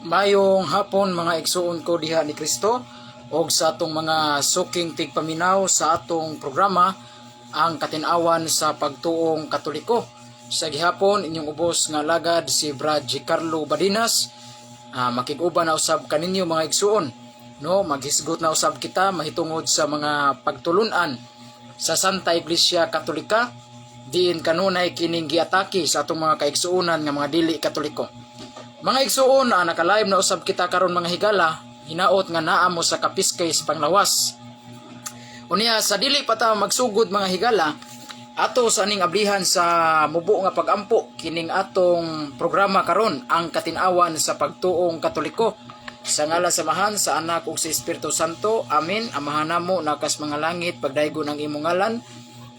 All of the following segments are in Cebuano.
Mayong hapon, mga igsuon ko diha ni Kristo og sa atong mga suking tigpaminaw sa atong programa, Ang Katin-awan sa Pagtuong Katoliko. Sa gihapon, inyong ubos nga alagad, si Brad G. Carlo Badinas, makig-uban na usab kaninyo, mga igsuon, no? Maghisgot na usab kita mahitungod sa mga pagtulunan sa Santa Iglesia Katolika, diin kanunay kining giatake sa atong mga kaigsuonan nga mga dili Katoliko. Mga igsuon, naka-live na usab kita karon, mga higala, hinaot nga naa mo sa kapiskay sa panglawas. Unya, sa dili pa ta magsugod, mga higala, ato sa aning ablihan sa mubo nga pagampo kining atong programa karon, Ang Katin-awan sa Pagtuong Katoliko. Sa ngalan sa Amahan, sa Anak ug sa Espiritu Santo. Amen. Amahan namo nga naa kas mga langit, pagdaygon ang imong ngalan.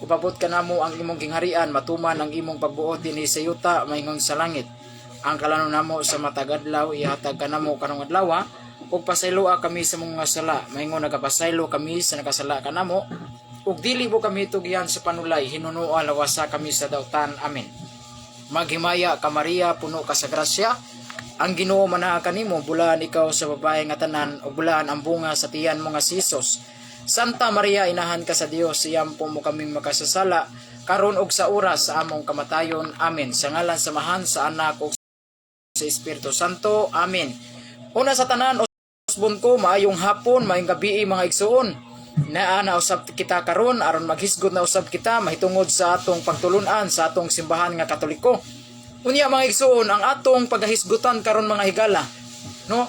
Upabot kanamo ang imong gingharian, matuman ang imong pagbuot dinhi sa yuta maingon sa langit. Ang kalanon namo sa matag adlaw ihatag kanamo karong adlaw, ug pasayloa kami sa mga sala maingon nagapasaylo kami sa nakasala kanamo, ug dili mo kami tugyan sa panulay, hinunoa lawasa kami sa dautan. Amen. Maghimaya ka, Maria, puno ka sa grasya. Ang Ginoo manaa kanimo, bulaan ikaw sa babae nga tanan ug bulaan ang bunga sa tiyan mo nga si Hesus. Santa Maria, inahan ka sa Dios, iampo mo kaming makasasala karon ug sa oras sa among kamatayon. Amen. Sa ngalan sa Amahan, sa Anak ug sa Espiritu Santo. Amen. Una sa tanan, usbon ko, maayong hapon, maayong gabi, mga igsuon. Naa na usab kita karon aron maghisgot na usab kita mahitungod sa atong pagtulunan sa atong simbahan nga Katoliko. Unya, mga igsuon, ang atong paghisgutan karon, mga higala, no?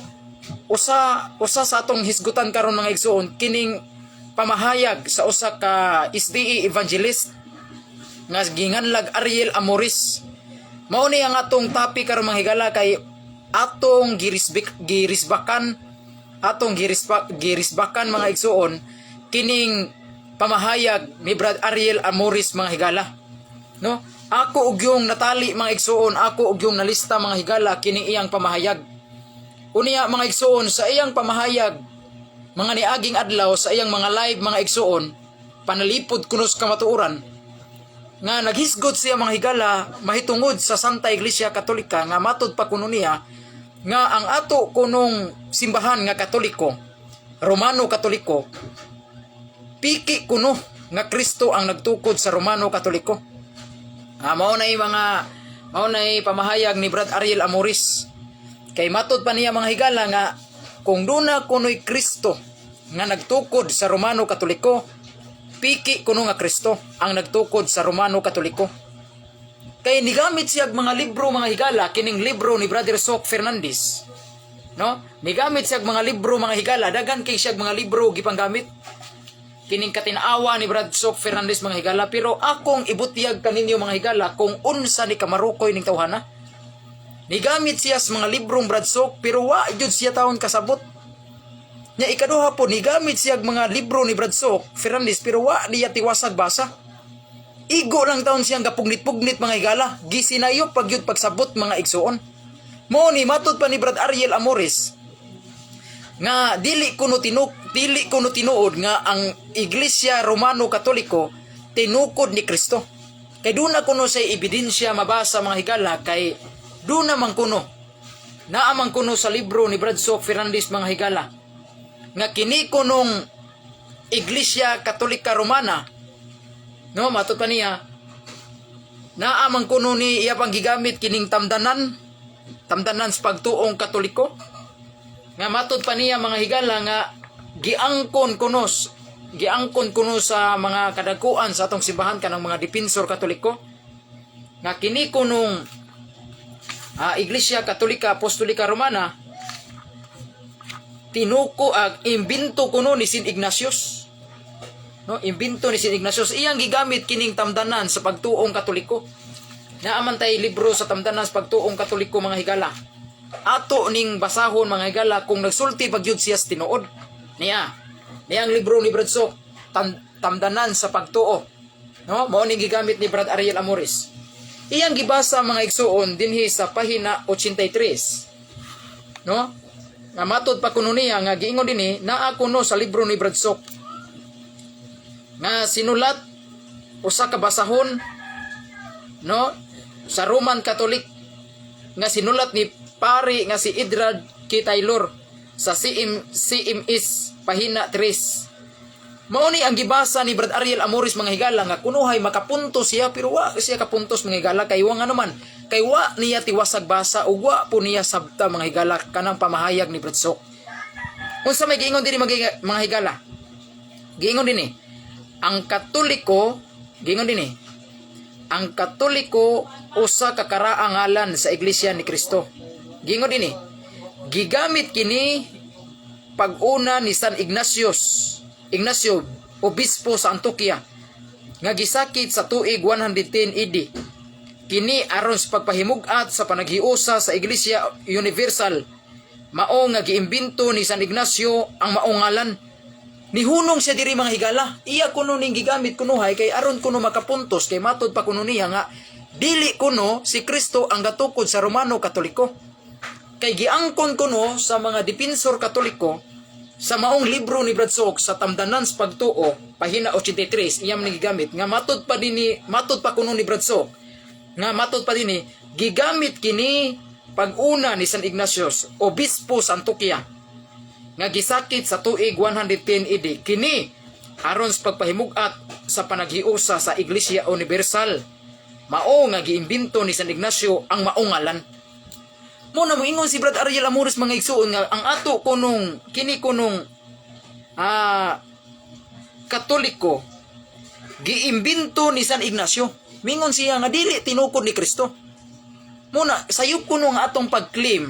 Usa usa sa atong hisgutan karon, mga igsuon, kining pamahayag sa usa ka SDA evangelist nga ginganlag Ariel Amoris. Mao ni ang atong topic karon, mga higala, kay atong girisbakan, atong girisbakan, mga igsuon, kining pamahayag ni Brad Ariel Amoris, mga higala, no? Ako og yung natali, mga igsuon, ako og yung nalista, mga higala, kining iyang pamahayag. Unya, mga igsuon, sa iyang pamahayag mga niaging adlaw sa iyang mga live, mga igsuon, panalipod kuno sa kamatuoran nga naghisgot siya, mga higala, mahitungod sa Santa Iglesia Katolika, nga matod pa kuno niya nga ang ato kunong simbahan nga Katoliko, Romano Katoliko, piki kuno nga Kristo ang nagtukod sa Romano Katoliko. Mao na pamahayag ni Brad Ariel Amoris. Kay matod pa niya, mga higala, nga kung duna kuno'y Kristo nga nagtukod sa Romano Katoliko, piki kuno nga Kristo ang nagtukod sa Romano Katoliko. Kay nigamit siya og mga libro, mga higala, kining libro ni Brother Sok Fernandez. No? Nigamit siya og mga libro, mga higala, daghan kay siya og mga libro gipanggamit. Kining Katin-awa ni Brad Sok Fernandez, mga higala, pero akong ibutyag kaninyo, mga higala, kung unsa ni kamarukoy ning tawhana. Nigamit siya sa mga librong Brad Sok pero wa jud siya taon kasabot. Nya ikaduha po, nigamit siya og mga libro ni Brad Sok Fernandez pero wa niya tiwasag basa. Igo lang taon siyang gapugnit-pugnit, mga higala. Gisinayop pag yun pagsabot, mga igsuon. Mo ni matod pa ni Brad Ariel Amores nga dili kuno tinuod nga ang Iglesia Romano Katoliko tinukod ni Kristo. Kay duna kuno sa ebidensya mabasa, mga higala, kay duna man kuno, naa man kuno sa libro ni Brad Sok Fernandez, mga higala, nga kini kunong Iglesia Katolika Romana, no, matod pa niya, naa man kuno ni iya pang gigamit kining tamdanan sa pagtuong Katoliko, nga matod pa niya, mga higala, nga giangkon kuno sa mga kadakuan sa atong simbahan, kanang mga depensor Katoliko, nga kini kunong Iglesia Katolika Apostolika Romana tinuko ang imbento kuno ni Saint Ignatius, no? Imbento ni Saint Ignatius. Iyang gigamit kining tamdanan sa pagtuong Katoliko. Naa man tay libro sa tamdanan sa pagtuong Katoliko, mga higala. Ato ning basahon, mga higala, kung nagsulti pag yun siya sa tinuod niya. Niya ang libro ni Brad Sok, Tamdanan sa Pagtuo, no? Mao ning gigamit ni Brad Ariel Amores. Iyang gibasa, mga igsuon, dinhi sa pahina 83, no, nga matod pa kuno niya nga giingon dinhi, naa kuno sa libro ni Brad Sok nga sinulat usa ka basahon, no, sa Roman Catholic. nga sinulat ni pari nga si Edward K. Taylor sa CM, CMS pahina 3. Mao ni ang gibasa ni Brad Ariel Amores, mga higala, nga kunuhay makapuntos siya, pero wa siya kapuntos, mga higala, kay wa nga naman kay wa niya tiwasag basa ug wa po niya sabta, mga higala, kanang pamahayag ni Brad Sok. Unsa may giingon dinhi, mga higala? Giingon dinhi ang Katoliko, giingon dinhi ang Katoliko usa ka karaang ngalan sa Iglesia ni Kristo. Giingon dinhi, gigamit kini pag-una ni San Ignacio, obispo sa Antioquia, nga gisakit sa tuig 110 AD. Kini aron sa pagpahimug-at sa panaghiusa sa Iglesia Universal. Mao nga giimbento ni San Ignacio ang maong ngalan. Nihunong siya diri, mga higala. Iya kuno ning gigamit kunuhay kay aron kuno makapuntos, kay matod pa kuno niya nga dili kuno si Kristo ang gatukod sa Romano Katoliko. Kay giangkon kuno sa mga depensor Katoliko sa maong libro ni Brad Sok sa Tamdanan sa Pagtuo, pahina 83, iyam ni gigamit nga matud pa kuno ni Brad Sok nga matod pa dinhi gigamit kini pag-una ni San Ignatius, obispo sa Antioquia, nga gisakit sa tuig 110 AD. Kini aron sa pagpahimug-at sa panaghiusa sa Iglesia Universal. Mao nga giimbento ni San Ignacio ang maong ngalan. Mo na moingon si Brad Ariel Amores, mga igsuon, nga ang ato kunong kini kunong Katoliko giimbento ni San Ignacio. Mingon siya nga dili tinukod ni Kristo. Muna sayop kuno nga atong pag-claim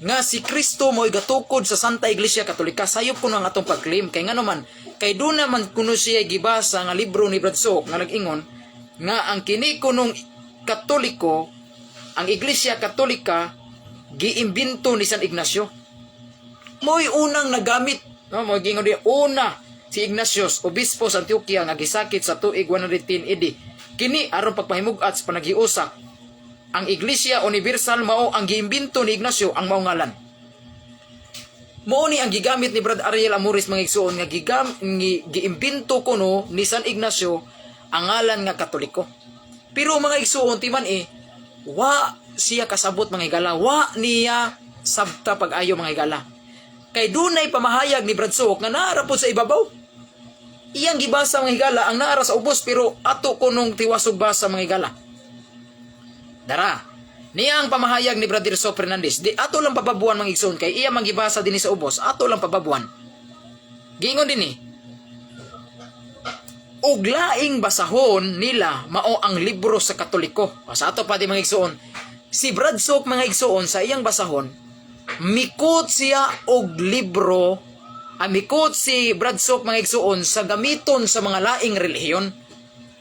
nga si Kristo mo'y gatukod sa Santa Iglesia Katolika. Sayop kuno ang atong pag-claim kay ngano man kay doon naman kuno siya gibasa nga libro ni Brad Sok nga nag-ingon nga ang kini kunong Katoliko, ang Iglesia Katolika, giimbento ni San Ignacio. Mo'y unang nagamit, no, mo gingon di una si Ignatius, obispo sa Antioquia, nga gisakit sa tuig 110 AD. Kini aron pagpahimug-at sa panaghiusa ang Iglesia Universal. Mao ang giimbento ni Ignacio ang maong ngalan. Mao ni ang gigamit ni Brad Ariel Amores, mga igsuon, nga giimbento kuno ni San Ignacio ang ngalan nga Katoliko. Pero mga igsuon, timan eh, wa siya kasabot, mga higala, wa niya sabta pag-ayo, mga higala. Kay dunay pamahayag ni Brad Sok nga naara pod sa ibabaw. Iyang gibasa, mga higala, ang naara sa ubos, pero ato kunong tiwasog basa, mga higala. Dara. Niya ang pamahayag ni Brother Sok Fernandez. Di ato lang pababuan, mga igsoon, kay iya man gibasa dinhi sa ubos, ato lang pababuan. Giingon dinhi, "Og laing basahon nila mao ang libro sa Katoliko." O, sa ato pa di, mga igsoon. Si Brad Sok, mga igsoon, sa iyang basahon, mikot siya og libro, mikot si Brad Sok, mga igsoon, sa gamiton sa mga laing relihiyon.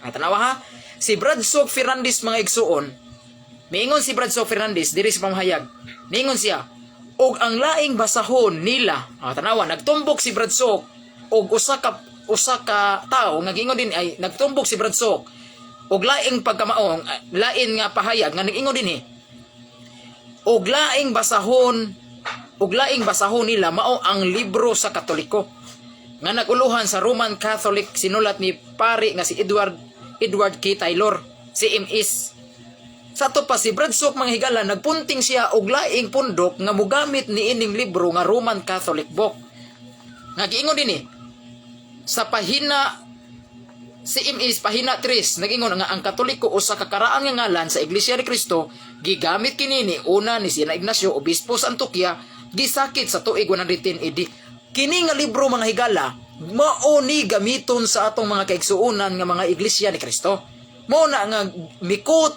Ay, tanawa ha. Si Brad Sok Fernandez, mga igsoon, miingon si Brad Sok Fernandez diri sa pamahayag. Niingon siya, "Og ang laing basahon nila," tanawa, nagtumbok si Brad Sok og usa ka tawo nga giingon din ay nagtumbok si Brad Sok og laing pagkamaong, lain nga pahayag nga nag-ingon dinhi, "Og laing basahon nila mao ang libro sa Katoliko nga naguluhan sa Roman Catholic, sinulat ni pari nga si Edward Edward K. Taylor, CMS." Sa ato pa si Brad Sok, mga higala, nagpunting siya og laing pundok nga mugamit ni ining libro nga Roman Catholic Book. Nga giingon dinhi sa pahina CMS pahina 3, nagingon nga ang Katoliko usa ka karaan nga ngalan sa Iglesia ni Kristo, gigamit kini ni una ni Sina Ignacio, obispo sa Antioquia, gisakit sa tuig 110 AD. Kini nga libro, mga higala, mao ni gamiton sa atong mga kaigsuonan nga mga Iglesia ni Kristo. Mao na nga mikot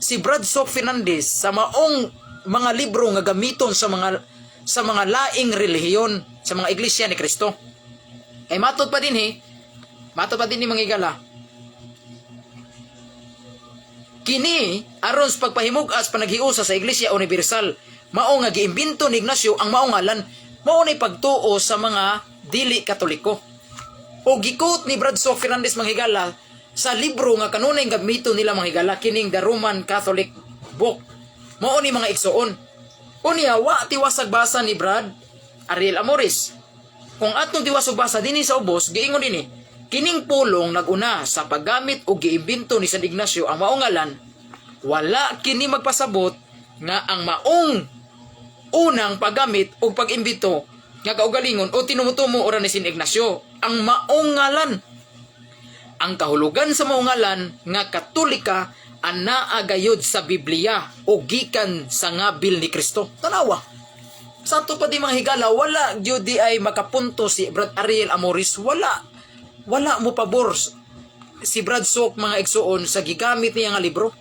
si Brad Sok Fernandez sa maong mga libro nga gamiton sa mga laing relihiyon, sa mga Iglesia ni Kristo. Kay matod pa dinhi, mga higala, kini aron sa pagpahimug-as panaghiusa sa Iglesia Universal. Mao nga giimbento ni Ignacio ang maong ngalan. Mao ni pagtuo sa mga dili Katoliko. O gikot ni Brad Sok Fernandez, mga higala, sa libro nga kanunay gamito nila, mga higala, kining The Roman Catholic Book. Mao ni, mga igsuon. Unya wa tiwasag basa ni Brad Ariel Amores. Kung atong tiwasog basa dinhi sa ubos, giingon dinhi, "Kining pulong naguna sa paggamit og giimbento ni San Ignacio ang maong ngalan, wala kini magpasabot nga ang maong unang paggamit o pag-imbento nga kaugalingon o tinumutumo ora ni San Ignacio ang maong ngalan. Ang kahulugan sa maong ngalan nga Katolika anaa gayud sa Biblia o gikan sa ngabil ni Kristo. Tanawa. Sa ato pa di, mga higala, wala gyud di ay makapunto si Brad Ariel Amoris, wala wala mo pabor si Brad Sok, mga igsuon, sa gigamit niya nga libro.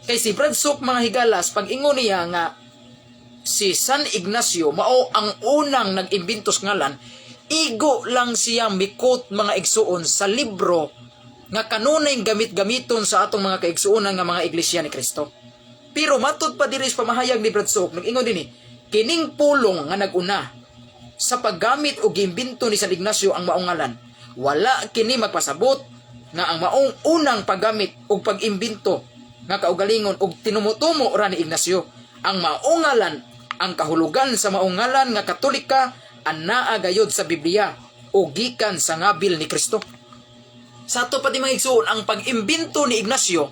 Kay si Brad Sok, mga higalas, pag ingon niya nga si San Ignacio mao ang unang nag-imbento sa ngalan, igo lang siya mi-quote, mga igsuon, sa libro nga kanunay gamit-gamiton sa atong mga kaigsuonan nga mga Iglesia ni Cristo. Pero matud pa diri sa pamahayag ni Brad Sok, nag-ingon dinhi, kining pulong nga nag-una sa paggamit o giimbento ni San Ignacio ang maong ngalan, wala kini magpasabot nga ang maong unang paggamit o pag-imbento nga kaugalingon og tinumutumo ra ni Ignacio ang maong ngalan. Ang kahulugan sa maong ngalan nga Katolika anaa gayod sa Biblia o gikan sa ngabil ni Kristo. Sa ato pati, mga igsuon, ang pag-imbento ni Ignacio,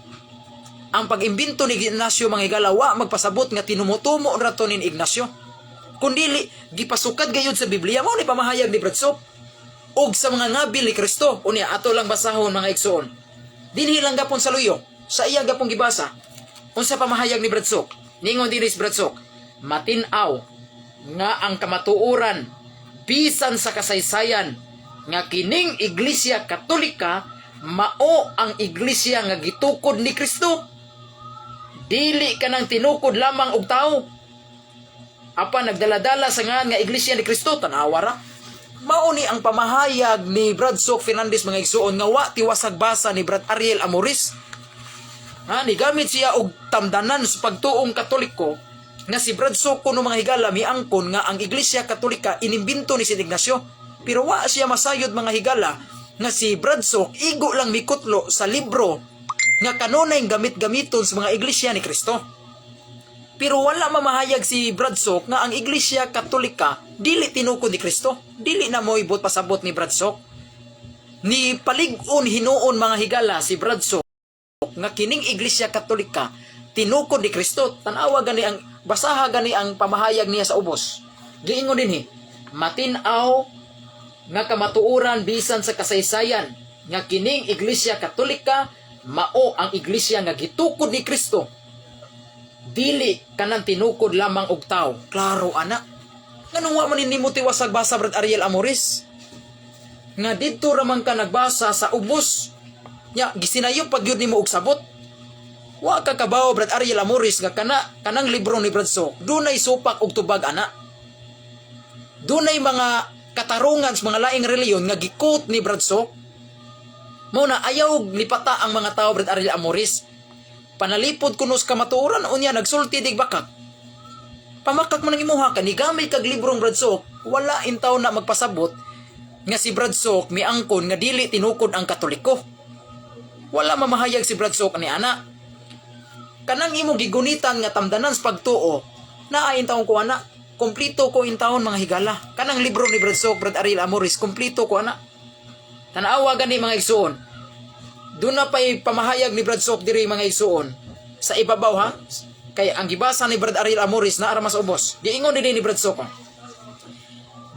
mga higala, wa magpasabot nga tinumutumo ra to ni Ignacio. Kundili gipasukad gayud sa Biblia, mao ni pamahayag ni Brad Sok, og sa mga ngabil ni Kristo. Unya ato lang basahon, mga igsuon. Dinhi lang gapon sa luyo, sa iya gapong gibasa. Unsa pamahayag ni Brad Sok? Ningon dinhi si Brad Sok, matin-aw nga ang kamatuoran bisan sa kasaysayan nga kining Iglesia Katolika mao ang iglesia nga gitukod ni Kristo, dili kanang tinukod lamang og tao apan nagdaladala sa ngalan nga Iglesia ni Kristo. Tanawa ra, mao ni ang pamahayag ni Brad Sok Fernandez, mga igsuon, nga wa tiwasag basa ni Brad Ariel Amoris. Ha, ni gamit siya og tamdanan sa pagtuong Katoliko nga si Brad Sok kuno, mga higala, miangkon nga ang Iglesia Katolika inimbento ni San Ignacio. Pero wa siya masayod, mga higala, nga si Brad Sok igo lang mikutlo sa libro nga kanunay gamit-gamiton sa mga Iglesia ni Kristo. Pero wala mamahayag si Brad Sok nga ang Iglesia Katolika dili tinukod ni Kristo. Dili na mo'y buot pasabot ni Brad Sok. Ni palig-on hinuon, mga higala, si Brad Sok nga kining Iglesia Katolika tinukod ni Kristo. Tanawa gani ang basaha gani ang pamahayag niya sa ubos. Giingon dinhi, matin-aw nga kamatuoran bisan sa kasaysayan nga kining Iglesia Katolika mao ang iglesia nga gitukod ni Kristo, dili kanang tinukod lamang og tao. Klaro ana. Nganong wa man nimo tiwasag basa, Brad Ariel Amoris? Nga didto ra man ka nagbasa sa ubos. Nya gisinayo pag gyud nimo og sabot. Wa ka kabaw, Brad Ariel Amoris, nga kanang libro ni Brad Sok dunay supak og tubag ana. Dunay mga katarungan sa mga laing reliyon nga gi-quote ni Brad Sok. Mao na ayaw lipata ang mga tao, Brad Ariel Amoris. Panalipod kuno sa kamatuoran, unya nagsulti dig bakak. Pamakak man ang imuha ka, nigamit kag librong Brad Sok, wala intaw na magpasabot nga si Brad Sok miangkon nga dili tinukod ang Katoliko. Wala mamahayag si Brad Sok ni ana. Kanang imo gigunitan nga tamdanan sa pagtuo, naa intawon ko ana. Kumplito ko intawon, mga higala. Kanang libro ni Brad Sok, Brad Ariel Amoris, kumplito ko ana. Tanawa gani, mga igsuon. Doon na pa'y pamahayag ni Brad Sok diri, mga igsuon. Sa ibabaw ha. Kay ang gibasa ni Brad Ariel Amoris naa ra mas ubos. Giingon din ni Brad Sok, oh.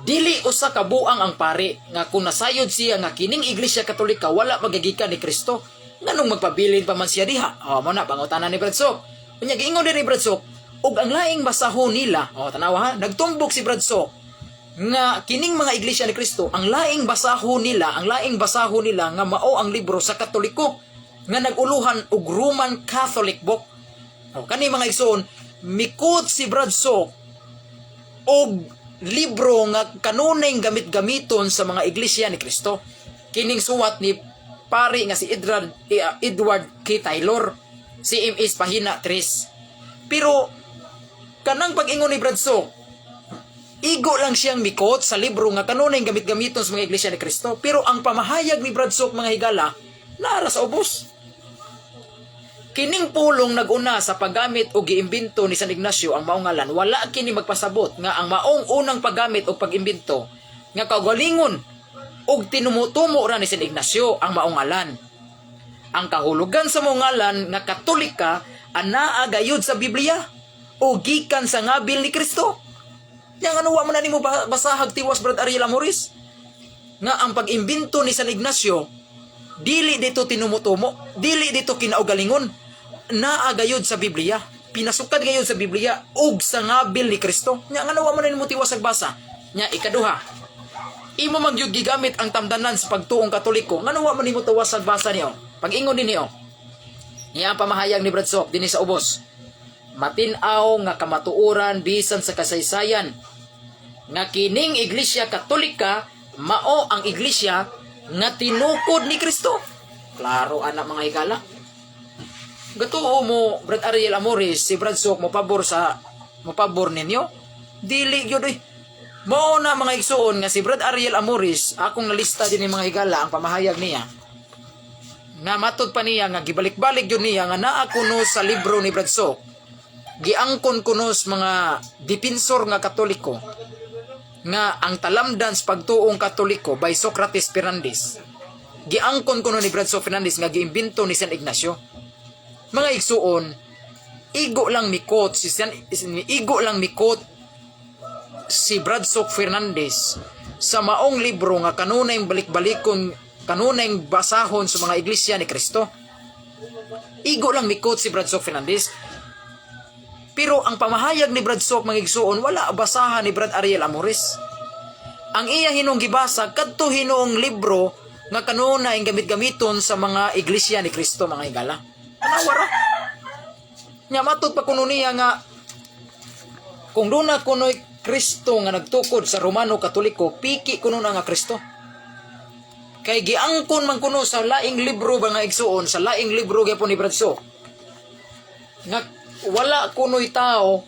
Dili usa ka buang ang pari nga kung nasayod siya nga kining Iglesia Katolika wala magagikan ni Kristo, nganong magpabilin pa man siya diha? Oh, mo na pangutana ni Brad Sok. Unya giingon din ni Brad Sok, ug ang laing basahon nila, oh, tanawa ha, nagtumbok si Brad Sok nga kining mga Iglesia ni Kristo, ang laing basahon nila, ang laing basahon nila nga mao ang libro sa Katoliko nga nag-uluhan og Roman Catholic Book. Oh, kani, mga igsoon, mi-quote si Brad Sok og libro nga kanunay gamit-gamiton sa mga Iglesia ni Kristo. Kining suwat ni pari nga si Edward K. Taylor, CMS pahina 3. Pero kanang pag-ingon ni Brad Sok, igo lang siyang mi-quote sa libro nga kanunay gamit-gamiton sa mga Iglesia ni Kristo. Pero ang pamahayag ni Brad Sok, mga higala, naara sa ubos. Kining pulong naguna sa paggamit o giimbento ni San Ignacio ang maong ngalan, wala kini magpasabot nga ang maong unang paggamit o pag-imbento nga kaugalingon og tinumutumo ra ni San Ignacio ang maong ngalan. Ang kahulugan sa maong ngalan nga Katolika anaa gayud sa Biblia o gikan sa ngabil ni Kristo. Yang ano, wa man na nimo basahag tiwas, Brad Ariel Amores, nga ang pag-imbento ni San Ignacio dili dito tinumutumo, dili dito kinaugalingon, naa gayud sa Biblia, pinasukad gayud sa Biblia ug sa ngabil ni Kristo. Nya ngano wa man na nimo tiwas basa? Nya ikaduha, imo man gyud gigamit ang tamdanan sa pagtuong Katoliko, ngano wa man nimo tiwas basa niyo? Pag-ingon din niyo niya ang pamahayag ni Brad Sok dinhi sa ubos: "Matin-aw nga kamatuoran bisan sa kasaysayan nga kining Iglesia Katolika mao ang iglesia nga tinukod ni Kristo." Klaro ana, mga higala. Gatuo mo, Brad Ariel Amores, si Brad Sok mo pabor ninyo? Dili gyud oy. Mao na, mga igsuon, nga si Brad Ariel Amores, akong nalista din ni, mga higala, ang pamahayag niya. Nga matod pa niya nga gibalik-balik yun niya nga naa kuno sa libro ni Brad Sok. Giangkon kuno sa mga depensor nga Katoliko nga ang talamdan sa pagtuong Katoliko by Socrates Fernandez. Giangkon kuno ni Brad Sok Fernandez nga giimbento ni San Ignacio. Mga igsuon, igo lang mikot si Bradsok Fernandez sa maong libro nga kanunay balik-balikon, kanunay basahon sa mga Iglesia ni Kristo. Igo lang mikot si Bradsok Fernandez. Pero ang pamahayag ni Bradsok, mga igsuon, wala basahan ni Brad Ariel Amores. Ang iya hinong gibasa kadto hinuong libro nga kanunay gamit-gamiton sa mga Iglesia ni Kristo, mga higala. Tanawa ra. Nya matod pa kuno niya nga kung duna kuno'y Kristo nga nagtukod sa Romano Katoliko, piki kuno na nga Kristo. Kay giangkon man kuno sa laing libro ba nga igsuon, sa laing libro gyapon ni Bradso. Nga wala kuno'y tao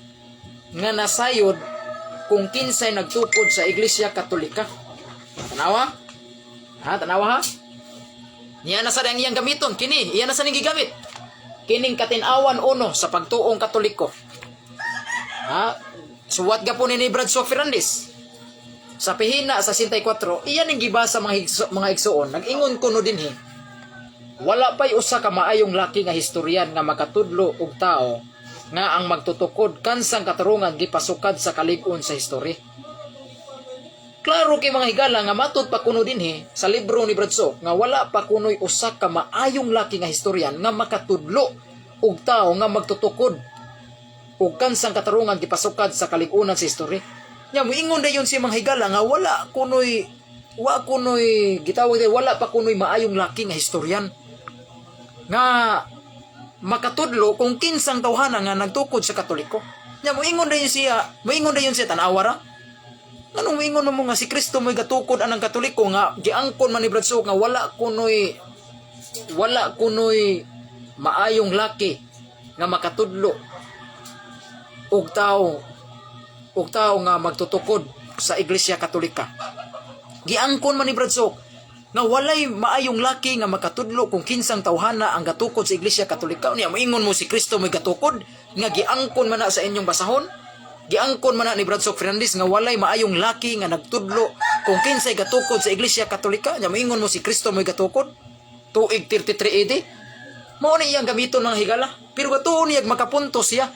nga nasayod kung kinsay nagtukod sa Iglesia Katolika. Tanawa? Ha, tanawa ha? Niya na sa ang iyang gamiton kini, iya na sa ning gigamit. Kining Katin-awan uno sa pagtuong Katoliko. Ha? Suwat gapon ni Brad Sok Fernandez. Sa pihina sa 64, iya ning gibasa, mga igsuon, nag-ingon kuno dinhi. Wala pa'y usa ka maayong laki nga historian nga makatudlo og tao nga ang magtutukod kansang katarungan gipasukad sa kalig-on sa history. Klaro kay, mga higala, nga matod pa kuno dinhi sa libro ni Brad Sok nga wala pa kuno'y usa ka maayong laki nga historian nga makatudlo og tao nga magtutukod og kansang katarungan gipasukad sa kalig-unan sa history. Nya moingon dayon si mga higala nga wala kuno'y wa kuno'y gitawag day, wala pa kuno'y maayong laki nga historian nga makatudlo kung kinsang tawhana nga nagtukod sa Katoliko. Nya moingon dayon siya, tan-awa ra. Nganong moingon mo nga si Kristo mo'y gatukod anang Katoliko nga giangkon man ni Brad Sok nga wala kuno'y maayong laki nga makatudlo og tao nga magtutukod sa Iglesia Katolika? Giangkon man ni Brad Sok nga walay maayong laki nga makatudlo kung kinsang tawhana ang gatukod sa Iglesia Katolika. Unya moingon mo si Kristo mo'y gatukod nga giangkon man na sa inyong basahon. Giangkon man na ni Brad Sok Fernandez nga walay maayong laki nga nagtudlo kung kinsay gatukod sa Iglesia Katolika. Nya moingon mo si Kristo mo'y gatukod. Tuig 33 AD. Mao ni iyang gamiton, mga higala. Pero gatuon niya makapunto siya.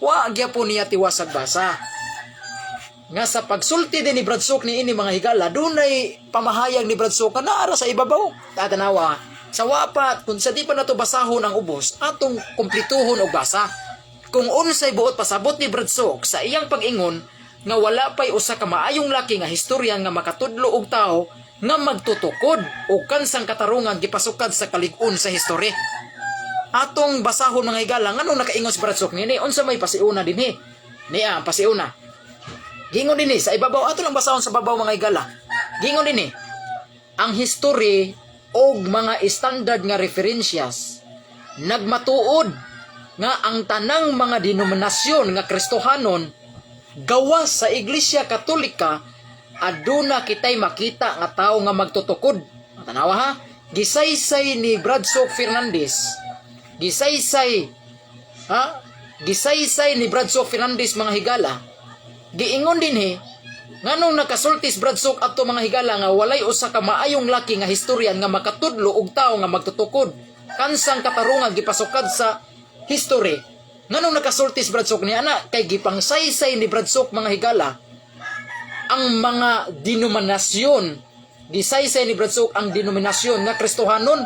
Wa gyapon niya tiwasag basa nga sa pagsulti din ni Brad Sok ni ini, mga higala, dunay pamahayag ni Brad Sok nga naara sa ibabaw. Tatanawa, sa wapat, kung sa di pa nato basahon ang ubos, atong kumplituhon og basa. Kung unsay buot pasabot ni Brad Sok sa iyang pag-ingon nga wala pa'y usa ka maayong laki nga historian nga makatudlo og tao nga magtutukod og kansang katarungan gipasukad sa kalig-on sa history. Atong basahon, mga higala, nganong nakaingon si Brad Sok nini, unsa may pasiuna dinhi. Niya ang pasiuna. Gingon dinhi sa ibabaw, ato lang basahon sa babaw, mga higala. Gingon dinhi, ang history og mga standard nga referensyas nagmatuod nga ang tanang mga denominasyon nga Kristohanon gawas sa Iglesia Katolika aduna kitay makita nga tawo nga magtutukod. Tanawa ha, gisaysay ni Bradsok Fernandez. Gisaysay ha, gisaysay ni Bradsok Fernandez, mga higala. Giingon dinhi nganong nakasulti si Bradsok adto, mga higala, nga walay usa ka maayong laki nga historian nga makatudlo og tawo nga magtutukod kansang katarungan gipasukad sa history. Nganong nakasulti si Brad Sok niya ana? Kay gipangsaysay ni Brad Sok, mga higala, ang mga denominasyon. Gisaysay ni Brad Sok ang denominasyon nga Kristohanon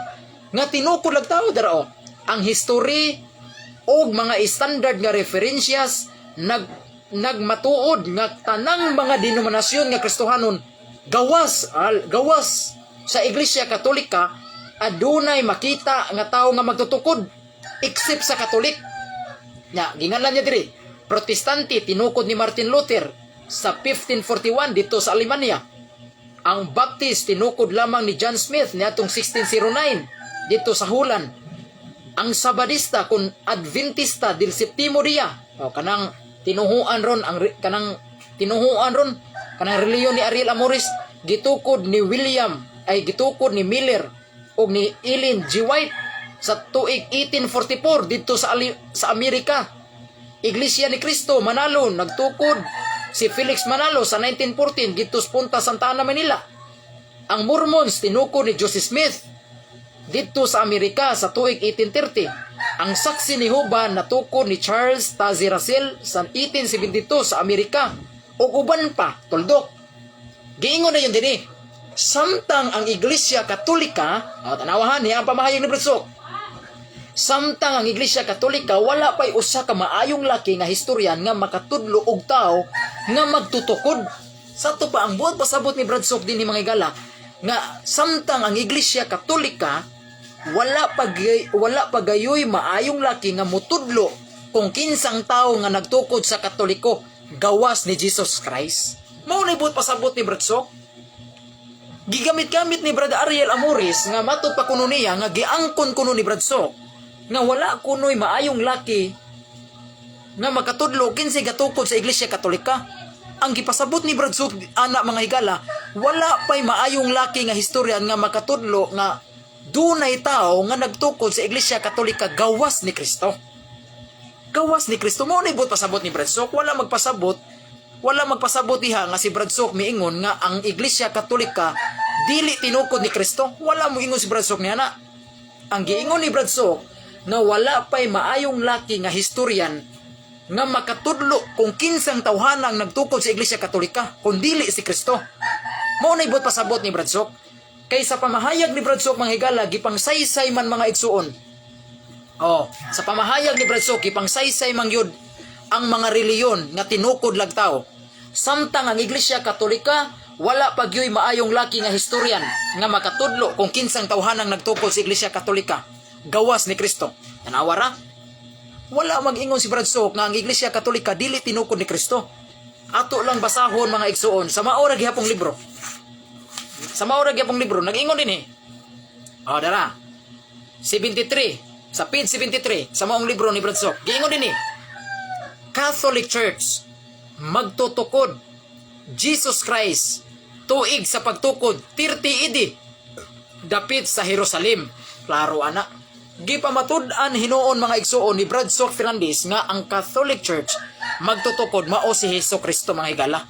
nga tinukod lag tao dara o. Ang history og mga standard nga referensyas nagmatuod nga tanang mga denominasyon nga Kristohanon gawas sa Iglesia Katolika adunay makita nga tawo nga magtutukod except sa Katolik. Nya, ginganlan niya diri, Protestante, tinukod ni Martin Luther sa 1541 dito sa Alemanya. Ang Baptist, tinukod lamang ni John Smith niadtong 1609 dito sa Holland. Ang Sabadista kon Adventista del Septimo Dia, o kanang tinuhuan ron kanang reliyon ni Ariel Amoris, gitukod ni William ay gitukod ni Miller ug ni Ellen G. White sa tuig 1844 dito sa Amerika. Iglesia ni Cristo Manalo, nagtukod si Felix Manalo sa 1914 dito sa Punta Santa Ana, Manila. Ang Mormons, tinukod ni Joseph Smith dito sa Amerika sa tuig 1830. Ang Saksi ni Jehova, natukod ni Charles Taze Russell sa 1872 sa Amerika. Ug uban pa, tuldok. Giingon na yun dinhi. Samtang ang Iglesia Katolika, oh, tanawahan niya ang pamahayag ni Brad Sok. Samtang ang Iglesia Katolika, wala pay usa ka maayong laki nga historian nga makatudlo og tao nga magtutukod. Sa ato pa, ang buot pasabot ni Brad Sok dinhi, mga higala, nga samtang ang Iglesia Katolika wala pa gayoy maayong laki nga mutudlo kung kinsang tao nga nagtukod sa Katoliko gawas ni Jesus Christ. Mao ni buot pasabot ni Brad Sok. Gigamit-gamit ni Brad Ariel Amoris nga matud pa kuno niya nga giangkon kuno ni Brad Sok nga wala kunoy maayong laki nga makatudlo kinsay gatukod sa Iglesia Katolika. Ang gipasabot ni Brad Sok ana, mga higala, wala pay maayong laki nga historian nga makatudlo nga dunay tao nga nagtukod sa Iglesia Katolika gawas ni Kristo. Gawas ni Kristo. Mao ni buot pasabot ni Brad Sok. Wala magpasabot diha nga si Brad Sok miingon nga ang Iglesia Katolika dili tinukod ni Kristo. Wala mo ingon si Brad Sok niya na. Ang giingon ni Brad Sok nga wala pay maayong laki nga historian nga makatudlo kung kinsang tawhanang nagtukod sa Iglesia Katolika kung dili si Kristo. Mao na buot pasabot ni Brad Sok. Kay sa pamahayag ni Brad Sok, mga higala, gipangsaysay man, mga igsuon. Oh, sa pamahayag ni Brad Sok, gipangsaysay man gyud ang mga reliyon nga tinukod lag tao. Samtang ang Iglesia Katolika, wala pa gyoy maayong laki nga historian nga makatudlo kung kinsang tawhanang nagtukod sa Iglesia Katolika gawas ni Kristo. Tanawa ra. Wala mag-ingon si Brad Sok nga ang Iglesia Katolika dili tinukod ni Kristo. Ato lang basahon, mga igsuon, sa mao ra gihapong libro. Sa mao ra gihapong libro nag-ingon din eh. Oh, dara. 73 sa page 73 sa maong libro ni Brad Sok. Giingon din eh. Catholic Church magtutukod Jesus Christ tuig sa pagtukod 30 AD dapit sa Jerusalem. Klaro ana. Gipamatud-an hinuon, mga igsuon, ni Brad Sok Fernandez nga ang Catholic Church magtutukod mao si Hesus Kristo, mga higala.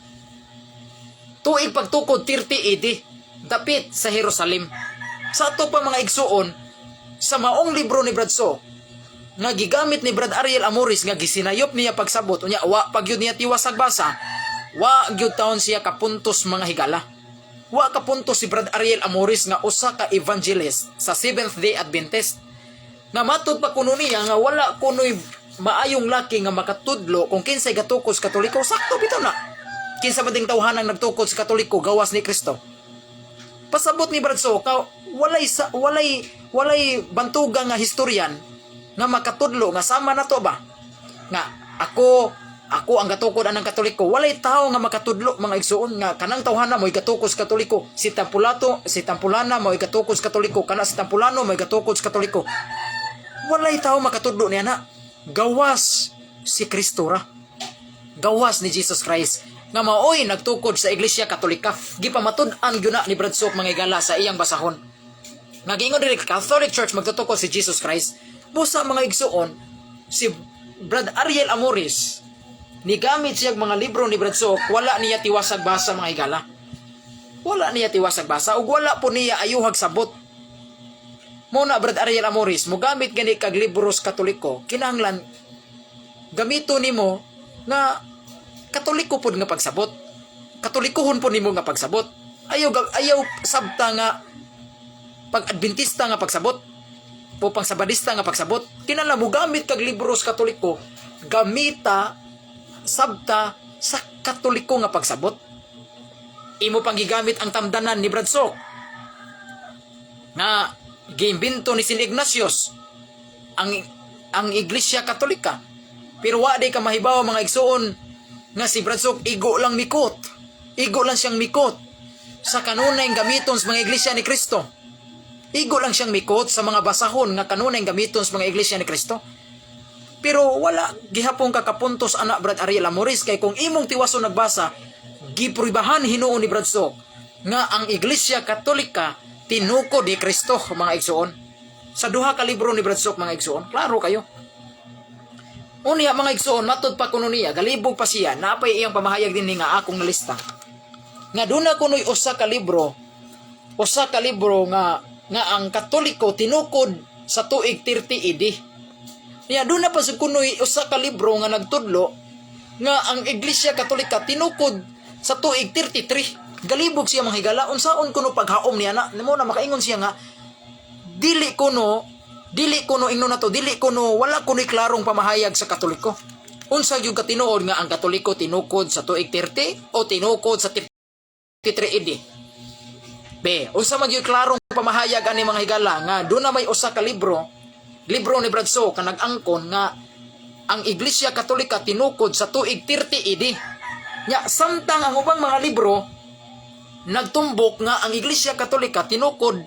Tuig pagtukod 30 AD dapit sa Jerusalem. Sa ato pa, mga igsuon, sa maong libro ni Brad Sok nga gigamit ni Brad Ariel Amoris nga gisinayop niya pagsabot, unya wa pag yun niya tiwasag basa, wa gyud taon siya kapuntos, mga higala. Wa kapuntos si Brad Ariel Amoris nga usa ka evangelist sa Seventh Day Adventist nga matud pa kuno niya nga wala kunoy maayong laki nga makatudlo kung kinsay gatukod sa Katoliko. Sakto bitaw na. Kinsa man ding tawhanang nagtukod sa Katoliko gawas ni Kristo? Pasabot ni Brad Sok nga walay bantuga nga historian nga makatudlo nga sama na to ba nga ako ang gatukod anang Katoliko. Walay tao nga makatudlo, mga igsuon, nga kanang tawhana mo'y gatukod sa Katoliko, si Tampulato, si Tampulana mo'y gatukod sa Katoliko, kana si Tampulano mo'y gatukod sa Katoliko. Walay tao makatudlo niya na gawas si Kristo ra, gawas ni Jesus Christ nga maoy nagtukod sa Iglesia Katolika. Gipamatud-an gyud na ni Brad Sok, mga higala, sa iyang basahon nga giingon diri, Catholic Church magtutukod si Jesus Christ. Busa, mga igsuon, si Brad Ariel Amoris ni gamit siya mga libro ni Brad Sok, wala niya tiwasag basa, mga higala. Wala niya tiwasag basa ug wala po niya ayuhag sabot mo na. Brad Ariel Amoris, mogamit gani kag libros Katoliko, kinahanglan gamito nimo nga Katoliko pod nga pagsabot. Katolikohon po nimo nga pagsabot. Ayaw sabta nga pag Adventista nga pagsabot o pang Sabadista nga pagsabot. Kinahanglan mo gamit kag libro sa Katoliko, gamita sabta sa Katoliko nga pagsabot. Imo pang gigamit ang tamdanan ni Brad Sok nga giimbento ni San Ignatius ang Iglesia Katolika. Pero wa di ka mahibaw, mga igsuon, nga si Brad Sok igo lang mikot. Igo lang siyang mikot sa kanunay gamiton sa mga Iglesia ni Kristo. Igo lang siyang mikot sa mga basahon nga kanunay gamiton sa mga Iglesia ni Kristo. Pero wala gihapon kakapuntos ana, Brad Ariel Amores, kay kung imong tiwason nagbasa, gipruibahan hinuon ni Brad Sok nga ang Iglesia Katolika tinukod ni Kristo, mga igsuon. Sa duha ka libro ni Brad Sok, mga igsuon, klaro kayo. Unya, mga igsuon, matud pa kuno niya, galibog pa siya, napay iyang pamahayag din nga akong nalista. Nga duna kuno'y usa ka libro nga ang Katoliko tinukod sa tuig 30 AD. Niya duna pa sa kuno'y usa ka libro nga nagtudlo nga ang Iglesia Katolika tinukod sa tuig 33. Galibog siya, mga higala, unsaon kuno paghaom niya na mo na makaingon siya nga dili kuno ingnon nato, dili kuno, wala kuno'y klarong pamahayag sa Katoliko. Unsa gyud katinuod nga ang Katoliko tinukod sa tuig 30 o tinukod sa 33 AD? B, unsa man gyud klarong pamahayag ani, mga higala, nga doon na may usa ka libro, libro ni Brad So, ka nag-angkon nga ang Iglesia Katolika tinukod sa tuig 30 AD. Nya samtang ang ubang mga libro nagtumbok nga ang Iglesia Katolika tinukod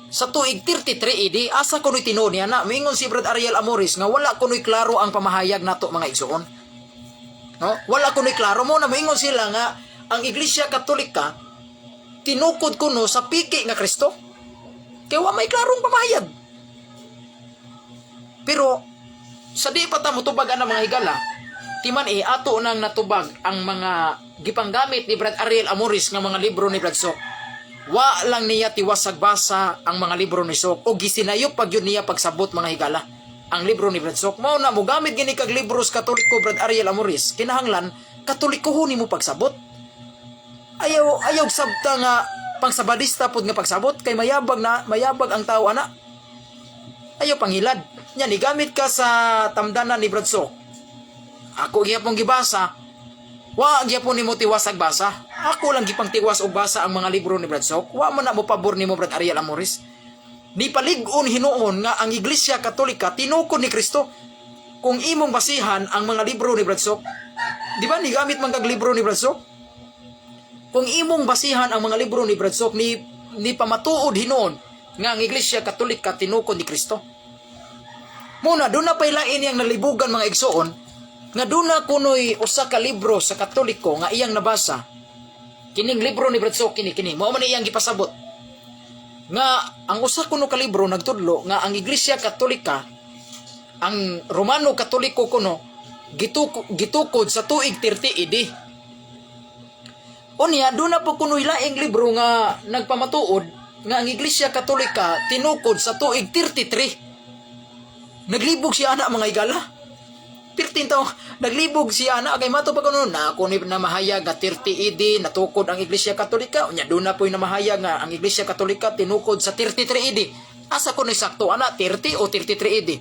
sa tuig 33 AD, asa kuno'y tinuod niya na? Mingon si Brad Ariel Amores nga wala kuno'y klaro ang pamahayag nato, mga igsuon. No? Wala kuno'y klaro mo na moingon sila nga ang Iglesia Katolika tinukod kuno sa piki nga Kristo. Kaya wa may klarong pamahayag. Pero sa di pa ta motubag ana, mga higala, timan eh ato nang natubag ang mga gipanggamit ni Brad Ariel Amores nga mga libro ni Brad Sok. Wa lang niya tiwasag basa ang mga libro ni Sok o gisinayop pag yun niya pagsabot, mga higala, ang libro ni Brad Sok. Mao na mo gamit gini kag libro sa Katoliko, Brad Ariel Amores, kinahanglan Katoliko nimo pagsabot. Ayaw sabta nga pangsabadista pod nga pagsabot kay mayabag na mayabag ang tao ana. Ayaw panghilad. Nya ni gamit ka sa tamdanan ni Brad Sok. Ako gihapon gibasa. Wa gihapon nimo tiwasag basa. Ako lang gipang tiwas og basa ang mga libro ni Brad Sok. Wa man na mo pabor nimo, Brad Ariel Amores. Ni palig-on hinuon nga ang Iglesia Katolika tinukod ni Kristo. Kung imong basihan ang mga libro ni Brad Sok, di ba nigamit man kag libro ni Brad Sok? Kung imong basihan ang mga libro ni Brad Sok, ni pamatuod hinuon nga ang Iglesia Katolika tinukod ni Kristo. Muna, doon na pa'y lain iyang nalibugan, mga igsuon, nga doon na kuno'y usa ka libro sa Katoliko nga iyang nabasa. Kining libro ni Brad Sok, kini, kini, mao man iyang gipasabot. Nga ang usa kuno ka libro nagtudlo nga ang Iglesia Katolika, ang Romano Katoliko kuno, gitukod sa tuig 30 AD. Unya, doon na po kuno'y laing libro nga nagpamatuod nga ang Iglesia Katolika tinukod sa tuig 33. Naglibog siya ana, mga higala. 13 taong naglibog siya ana kay mato pa kuno na ako ni namahayag nga 30 AD natukod ang Iglesia Katolika. Unya doon na po'y namahayag nga ang Iglesia Katolika tinukod sa 33 AD. Asa kuno sakto ana, 30 o 33 AD?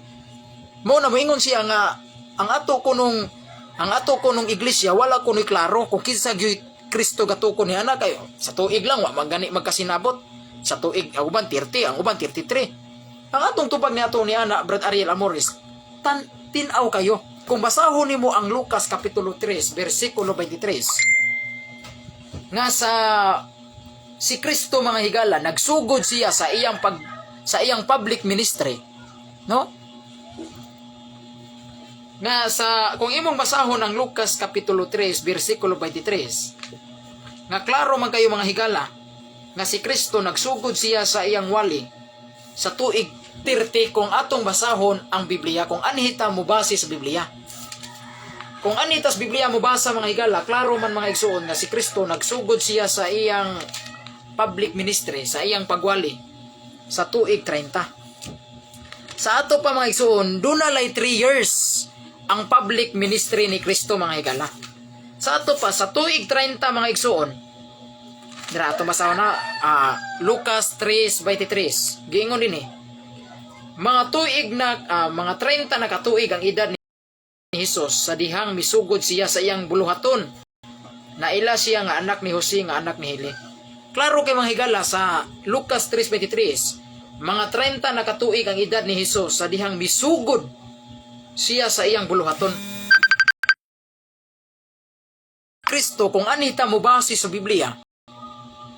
Mo na moingon siya nga ang ato kunong iglesia wala kuno'y klaro kung kinsa gyud Kristo gatukod ni ana, kayo sa tuig lang wa man gani magkasinabot. Sa tuig ang uban 30, ang uban 33. Ang atong tubag ni ato ni ana, Brad Ariel Amores, tan tin-aw kayo. Kung basahon nimo ang Lucas kapitulo 3 bersikulo 23 nga sa si Kristo, mga higala, nagsugod siya sa iyang public ministry, no? Nga sa kung imong basahon ang Lucas kapitulo 3 bersikulo 23 nga klaro man kayo, mga higala, nga si Kristo nagsugod siya sa iyang wali sa tuig 30 kung atong basahon ang Biblia, kung anhita mo base sa Biblia. Kung anhita sa Biblia mo basa, mga higala, klaro man, mga igsuon, nga si Kristo nagsugod siya sa iyang public ministry, sa iyang pagwali sa tuig 30. Sa ato pa, mga igsuon, duna lay 3 years. ang public ministry ni Kristo, mga higala. Sa ato pa, sa tuig 30, mga igsuon, dira ato basahon na Lucas 3:23. Giingon din eh. Mga tuig na mga 30 na katuig ang edad ni Jesus sa dihang misugod siya sa iyang buluhaton. Naila siya nga anak ni Jose nga anak ni Heli. Klaro kay, mga higala, sa Lucas 3:23, mga 30 na katuig ang edad ni Jesus sa dihang misugod siya sa iyang buluhaton. Kristo, kung anhita mo base sa Biblia,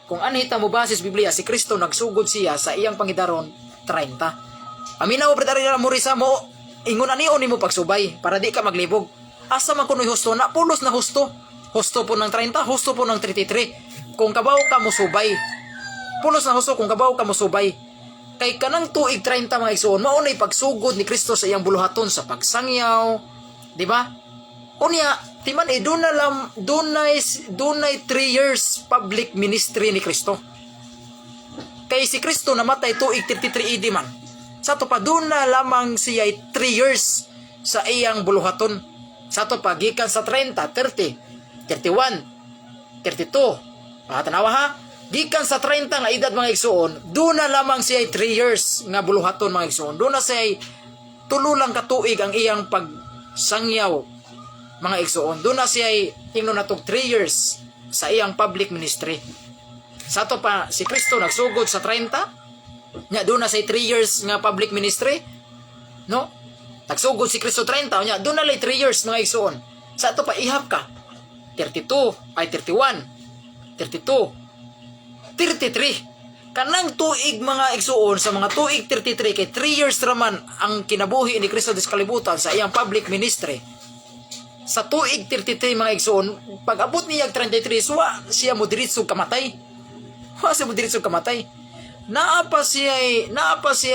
kung anhita mo base sa Biblia, si Kristo nagsugod siya sa iyang pangidaron 30. Paminaw, Brad Ariel Morisa mo, ingon ani nimo pagsubay para di ka maglibog. Asa man kuno'y husto na? Pulos na husto. Husto po ng 30, husto po ng 33. Kung kabaw ka mo subay. Pulos na husto kung kabaw ka mo subay. Kay kanang tuig 30, mga igsuon, mao na'y pagsugod ni Kristo sa iyang buluhaton sa pagsangyaw, di ba? Unya, timan eh, doon na lang, dunay 3 years public ministry ni Kristo. Kay si Kristo namatay tuig 33 AD man. Sa ato pa, doon na lamang siya 3 years sa iyang buluhaton. Sa ato pa, gikan sa 30, 30, 31, 32. Ah, tanawa ha? Gikan sa 30 nga edad, mga igsuon, doon na lamang siya 3 years nga buluhaton, mga igsuon. Doon na siya tulo lang katuig ang iyang pagsangyaw, mga igsuon. Doon na siya ingnon natog 3 years sa iyang public ministry. Sa ato pa, si Kristo nagsugod sa 30, nya doon na siya 3 years nga public ministry, no? Nagsugod si Kristo 30, nya doon na lay 3 years, mga igsuon. Sa ato pa, ihap ka. 32, ay 31, 32, 33. Kanang tuig, mga igsuon, sa mga tuig 33, kay 3 years raman ang kinabuhi ni Kristo sa kalibutan sa iyang public ministry. Sa tuig 33, mga igsuon, pag abot niya 33, wa siya mo diretso kamatay. Wa siya mo diretso kamatay. Naa pa siya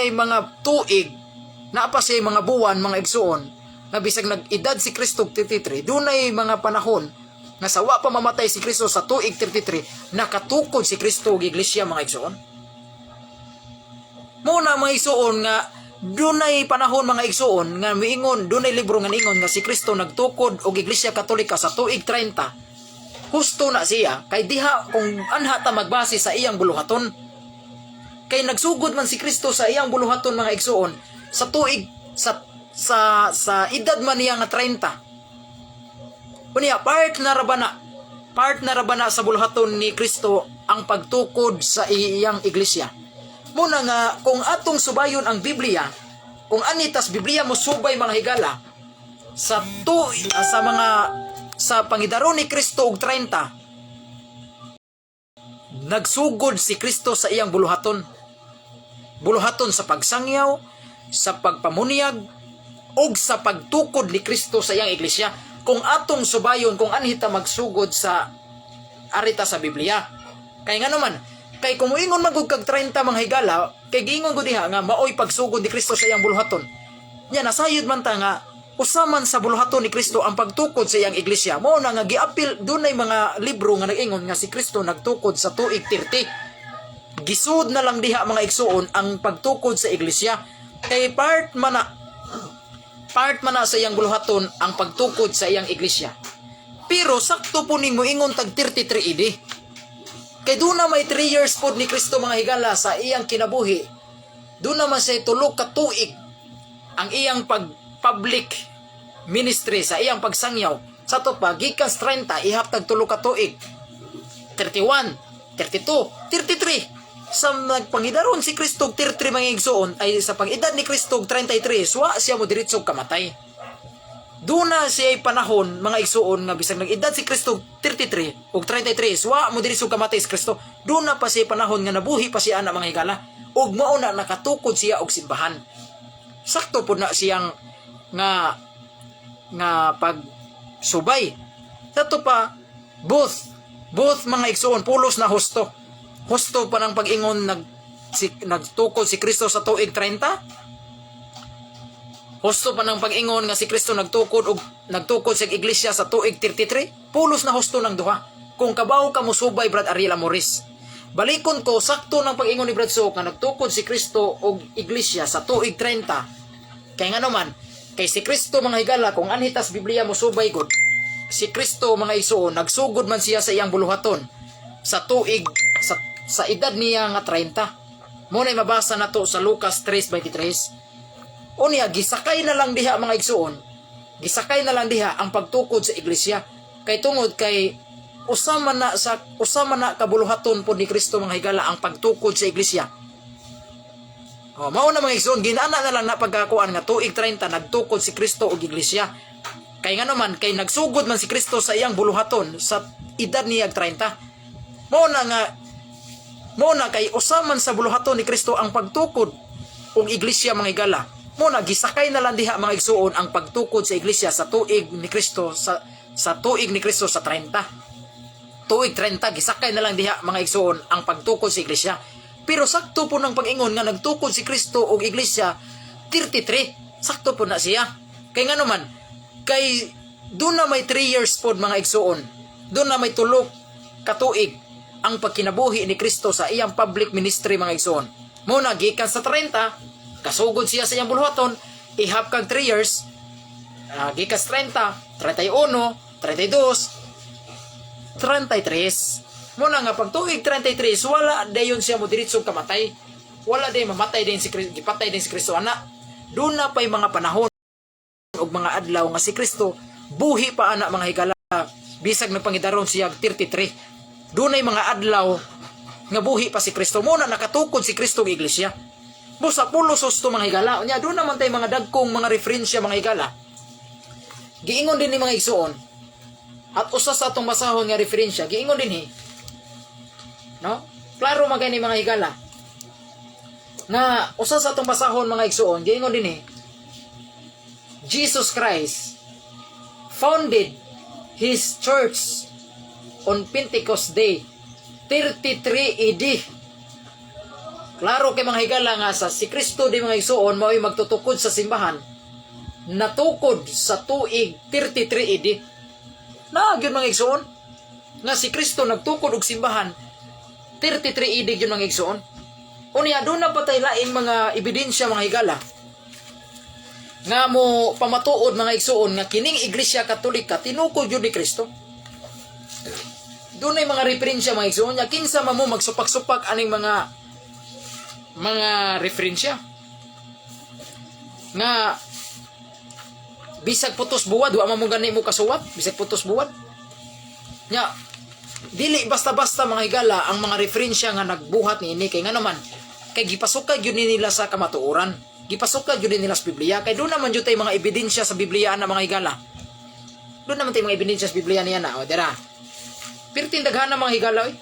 mga tuig, naa pa siya mga buwan, mga igsuon, na bisag nag-edad si Kristo 33, dunay mga panahon nga sa wa pa mamatay si Kristo sa tuig 33, nakatukod si Kristo og iglesia, mga igsuon. Muna, mga igsuon, nga dunay panahon, mga igsuon, nga miingon, dunay libro nga niingon nga si Kristo nagtukod og Iglesia Katolika sa tuig 30. Husto na siya kay diha kung anha ta magbase sa iyang buluhaton. Kay nagsugod man si Kristo sa iyang buluhaton, mga igsuon, sa tuig sa edad man niya nga 30. Unya, part na ra ba na sa buluhaton ni Kristo ang pagtukod sa iyang iglesia. Muna nga kung atong subayon ang Biblia, kung anitas Biblia mo subay, mga higala, sa mga sa pangidaron ni Kristo og 30, nagsugod si Kristo sa iyang buluhaton. Buluhaton sa pagsangyaw, sa pagpamunyag, ug sa pagtukod ni Kristo sa iyang iglesia. Kung atong subayon, kung anhita magsugod sa arita sa Biblia. Kay nga naman, kay kung muingon magug kag 30, mga higala, kay giingon ko diha nga maoy pagsugod ni Kristo sa iyang buluhaton. Nya nasayod man ta nga usaman sa buluhaton ni Kristo ang pagtukod sa iyang iglesia. Mao na nga giapil, dunay mga libro nga nag-ingon nga si Kristo nagtukod sa tuig 30. Gisud na lang diha, mga igsuon, ang pagtukod sa iglesia. Kay part man na sa iyang buluhaton ang pagtukod sa iyang iglesia. Pero sakto po ning moingon tag 33 AD. Kay doon na may 3 years pod ni Kristo, mga higala, sa iyang kinabuhi. Doon naman siya tulo ka tuig ang iyang pag public ministry sa iyang pagsangyaw. Sa to pa, gikan sa 30, ihap tag tulo ka tuig. 31, 32, 33. Sa nagpangidaron si Kristo og 33, mga igsuon, ay sa pang-edad ni Kristo og 33, wa siya mo diretso kamatay. Duna siya panahon, mga igsuon, nga bisag nag-edad si Kristo og 33 og 33, wa mo diretso kamatay si Kristo. Duna pa siya panahon nga nabuhi pa siya ana, mga higala, ug mao na nakatukod siya og simbahan. Sakto pud na siyang nga nga pagsubay. Sa to pa, both, mga igsuon, pulos na husto. Husto pa ng pag-ingon nagtukod si Kristo sa tuig 30. Husto pa ng pag-ingon nga si Kristo nagtukod og nagtukod sa iglesia sa tuig 33. Pulos na husto ng duha. Kung kabaw ka mosubay, Brad Ariel Amoris. Balikon ko, sakto ng pag-ingon ni Brad Sok nga nagtukod si Kristo og iglesia sa tuig 30. Kay nga naman, kay Kay si Kristo, mga higala, kung anhi tas Biblia mo subay gud, si Kristo, mga igsuon, nagsugod man siya sa iyang buluhaton sa tuig sa edad niya nga 30. Mo na mabasa nato sa Lucas 3:23. Unya gisakay na lang diha, mga igsuon. Gisakay na lang diha ang pagtukod sa iglesia kay tungod kay usa man na kabuluhaton pod ni Kristo, mga higala, ang pagtukod sa iglesia. Oh, mao na, mga igsoon, ginana na lang na pagkakuan nga tuig 30 nagtukod si Kristo og iglesia. Kay ngano man, kay nagsugod man si Kristo sa iyang buluhaton sa edad niya 30. Mao na kay usa man sa buluhaton ni Kristo ang pagtukod og iglesia, mga higala. Mao na gisakay na lang diha, mga igsuon, ang pagtukod sa iglesia sa tuig ni Kristo sa 30. Tuig 30, gisakay na lang diha, mga igsuon, ang pagtukod sa iglesia. Pero sakto po ng pag-ingon nga nagtukod si Kristo og iglesia 33. Sakto po na siya. Kay ngano man, kay doon na may 3 years pod, mga igsuon. Doon na may 3 katuig ang pagkinabuhi ni Kristo sa iyang public ministry, mga igsuon. Mao na gikan sa 30, kasugod siya sa iyang buluhaton, ihap kag 3 years, gikan sa 30, 31, 32, 33. Mao na nga pag tuig 33, wala dayon siya mo diretso kamatay. Wala day mamatay din si Kristo, gipatay din si Kristo ana. Doon na pa'y mga panahon og mga adlaw nga si Kristo buhi pa ana, mga higala, bisag nagpangidaron siya 33. Dunay mga adlaw nga buhi pa si Kristo. Mao na nakatukod si Kristo og iglesia. Busa pulos husto, mga higala. Unya doon naman tay mga dagkong mga referensya, mga higala. Giingon din ni, mga igsuon, at usa sa atong basahon nga referensya, giingon din hi. No? Klaro man kay ni, mga higala. Nga usa sa atong basahon, mga igsuon, giingon din hi. Jesus Christ founded his church on Pentecost Day 33 AD. Klaro kay, mga higala, nga sa si Kristo di, mga igsuon, mao'y magtutukod sa simbahan, natukod sa tuig 33 AD. Na gyud, mga igsuon, nga si Kristo nagtukod og simbahan 33 AD gyud, mga igsuon. Unya doon na patay laing mga ebidensya, mga higala, nga mo pamatuod, mga igsuon, nga kining Iglesia Katolika tinukod gyud ni Kristo. Doon ay mga referensya, mga igsuon niya. Kinsa man mo magsupak-supak aning mga referensya nga bisag putos buwad wa man mo gani mo kasuwat, bisag putos buwad nya. Dili basta-basta, mga higala, ang mga referensya nga nagbuhat niini, kay ngano man, kay gipasukay gyud ni nila sa kamatuoran, gipasukay gyud ni nila sa Biblia, kay doon naman jud tay mga ebidensya sa Biblia na, mga higala. Doon naman tay mga ebidensya sa Biblia niya na o dira. Pirting daghan na, mga higala, oy.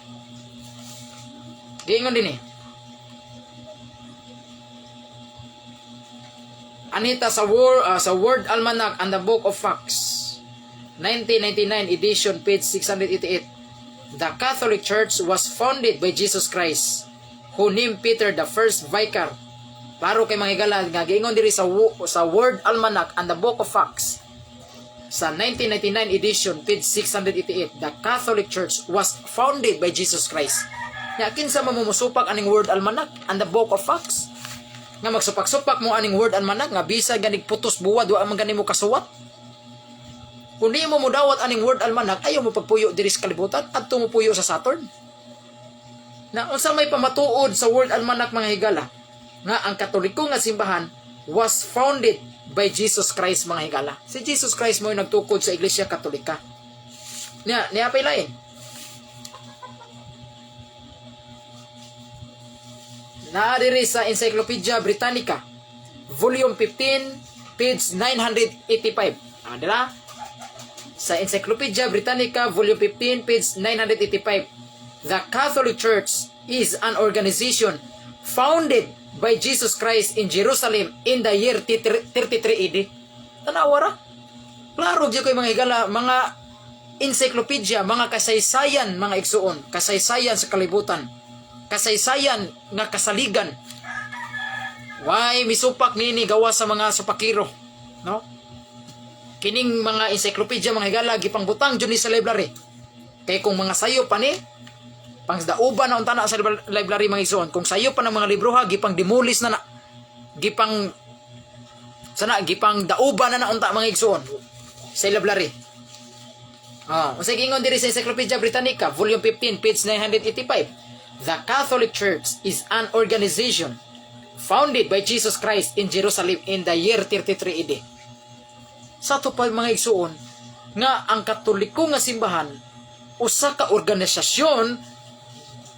Giingon din eh. Anita sa World Almanac and the Book of Facts, 1999 edition, page 688. The Catholic Church was founded by Jesus Christ, who named Peter the first vicar. Klaro kay, mga higala, nga giingon diri sa World Almanac and the Book of Facts sa 1999 edition, page 688, the Catholic Church was founded by Jesus Christ. Nya kinsa man mo mosupak aning World Almanac and the Book of Facts? Nga magsupak-supak mo aning World Almanac nga bisag ganig putos buwad wa man gani mo kasuwat. Kung di mo mudawat aning World Almanac, ayaw mo pagpuyo diri sa kalibutan, adto mo puyo sa Saturn. Na unsa may pamatuod sa World Almanac, mga higala, nga ang Katoliko nga simbahan was founded by Jesus Christ, mga higala. Si Jesus Christ mo yung nagtukod sa Iglesia Katolika. Niya, niya pa lain. Naa diri sa Encyclopedia Britannica, Volume 15, page 985. Ah, dira? Sa Encyclopedia Britannica, Volume 15, page 985. The Catholic Church is an organization founded by Jesus Christ in Jerusalem in the year 33 AD. Tanawa ra. Klaro gyud kay, mga higala, mga encyclopedia, mga kasaysayan, mga igsuon, kasaysayan sa kalibutan, kasaysayan nga kasaligan. Why misupak nini gawa sa mga supakiro, no? Kining mga encyclopedia, mga higala, gipangbutang jud ni sa library. Kay kung mga sayo pa ni, pangsdauban na unta na sa library, mga igsuon. Kung sayo pa ng mga libro ha, gipang demolish na na. Gipang Sana gipang dauba na na unta, mga igsuon, sa library. Ah, unsay giingon diri sa Encyclopedia Britannica, Volume 15, page 985? The Catholic Church is an organization founded by Jesus Christ in Jerusalem in the year 33 AD. Sa ato pa, mga igsuon, nga ang Katoliko nga simbahan usa ka organisasyon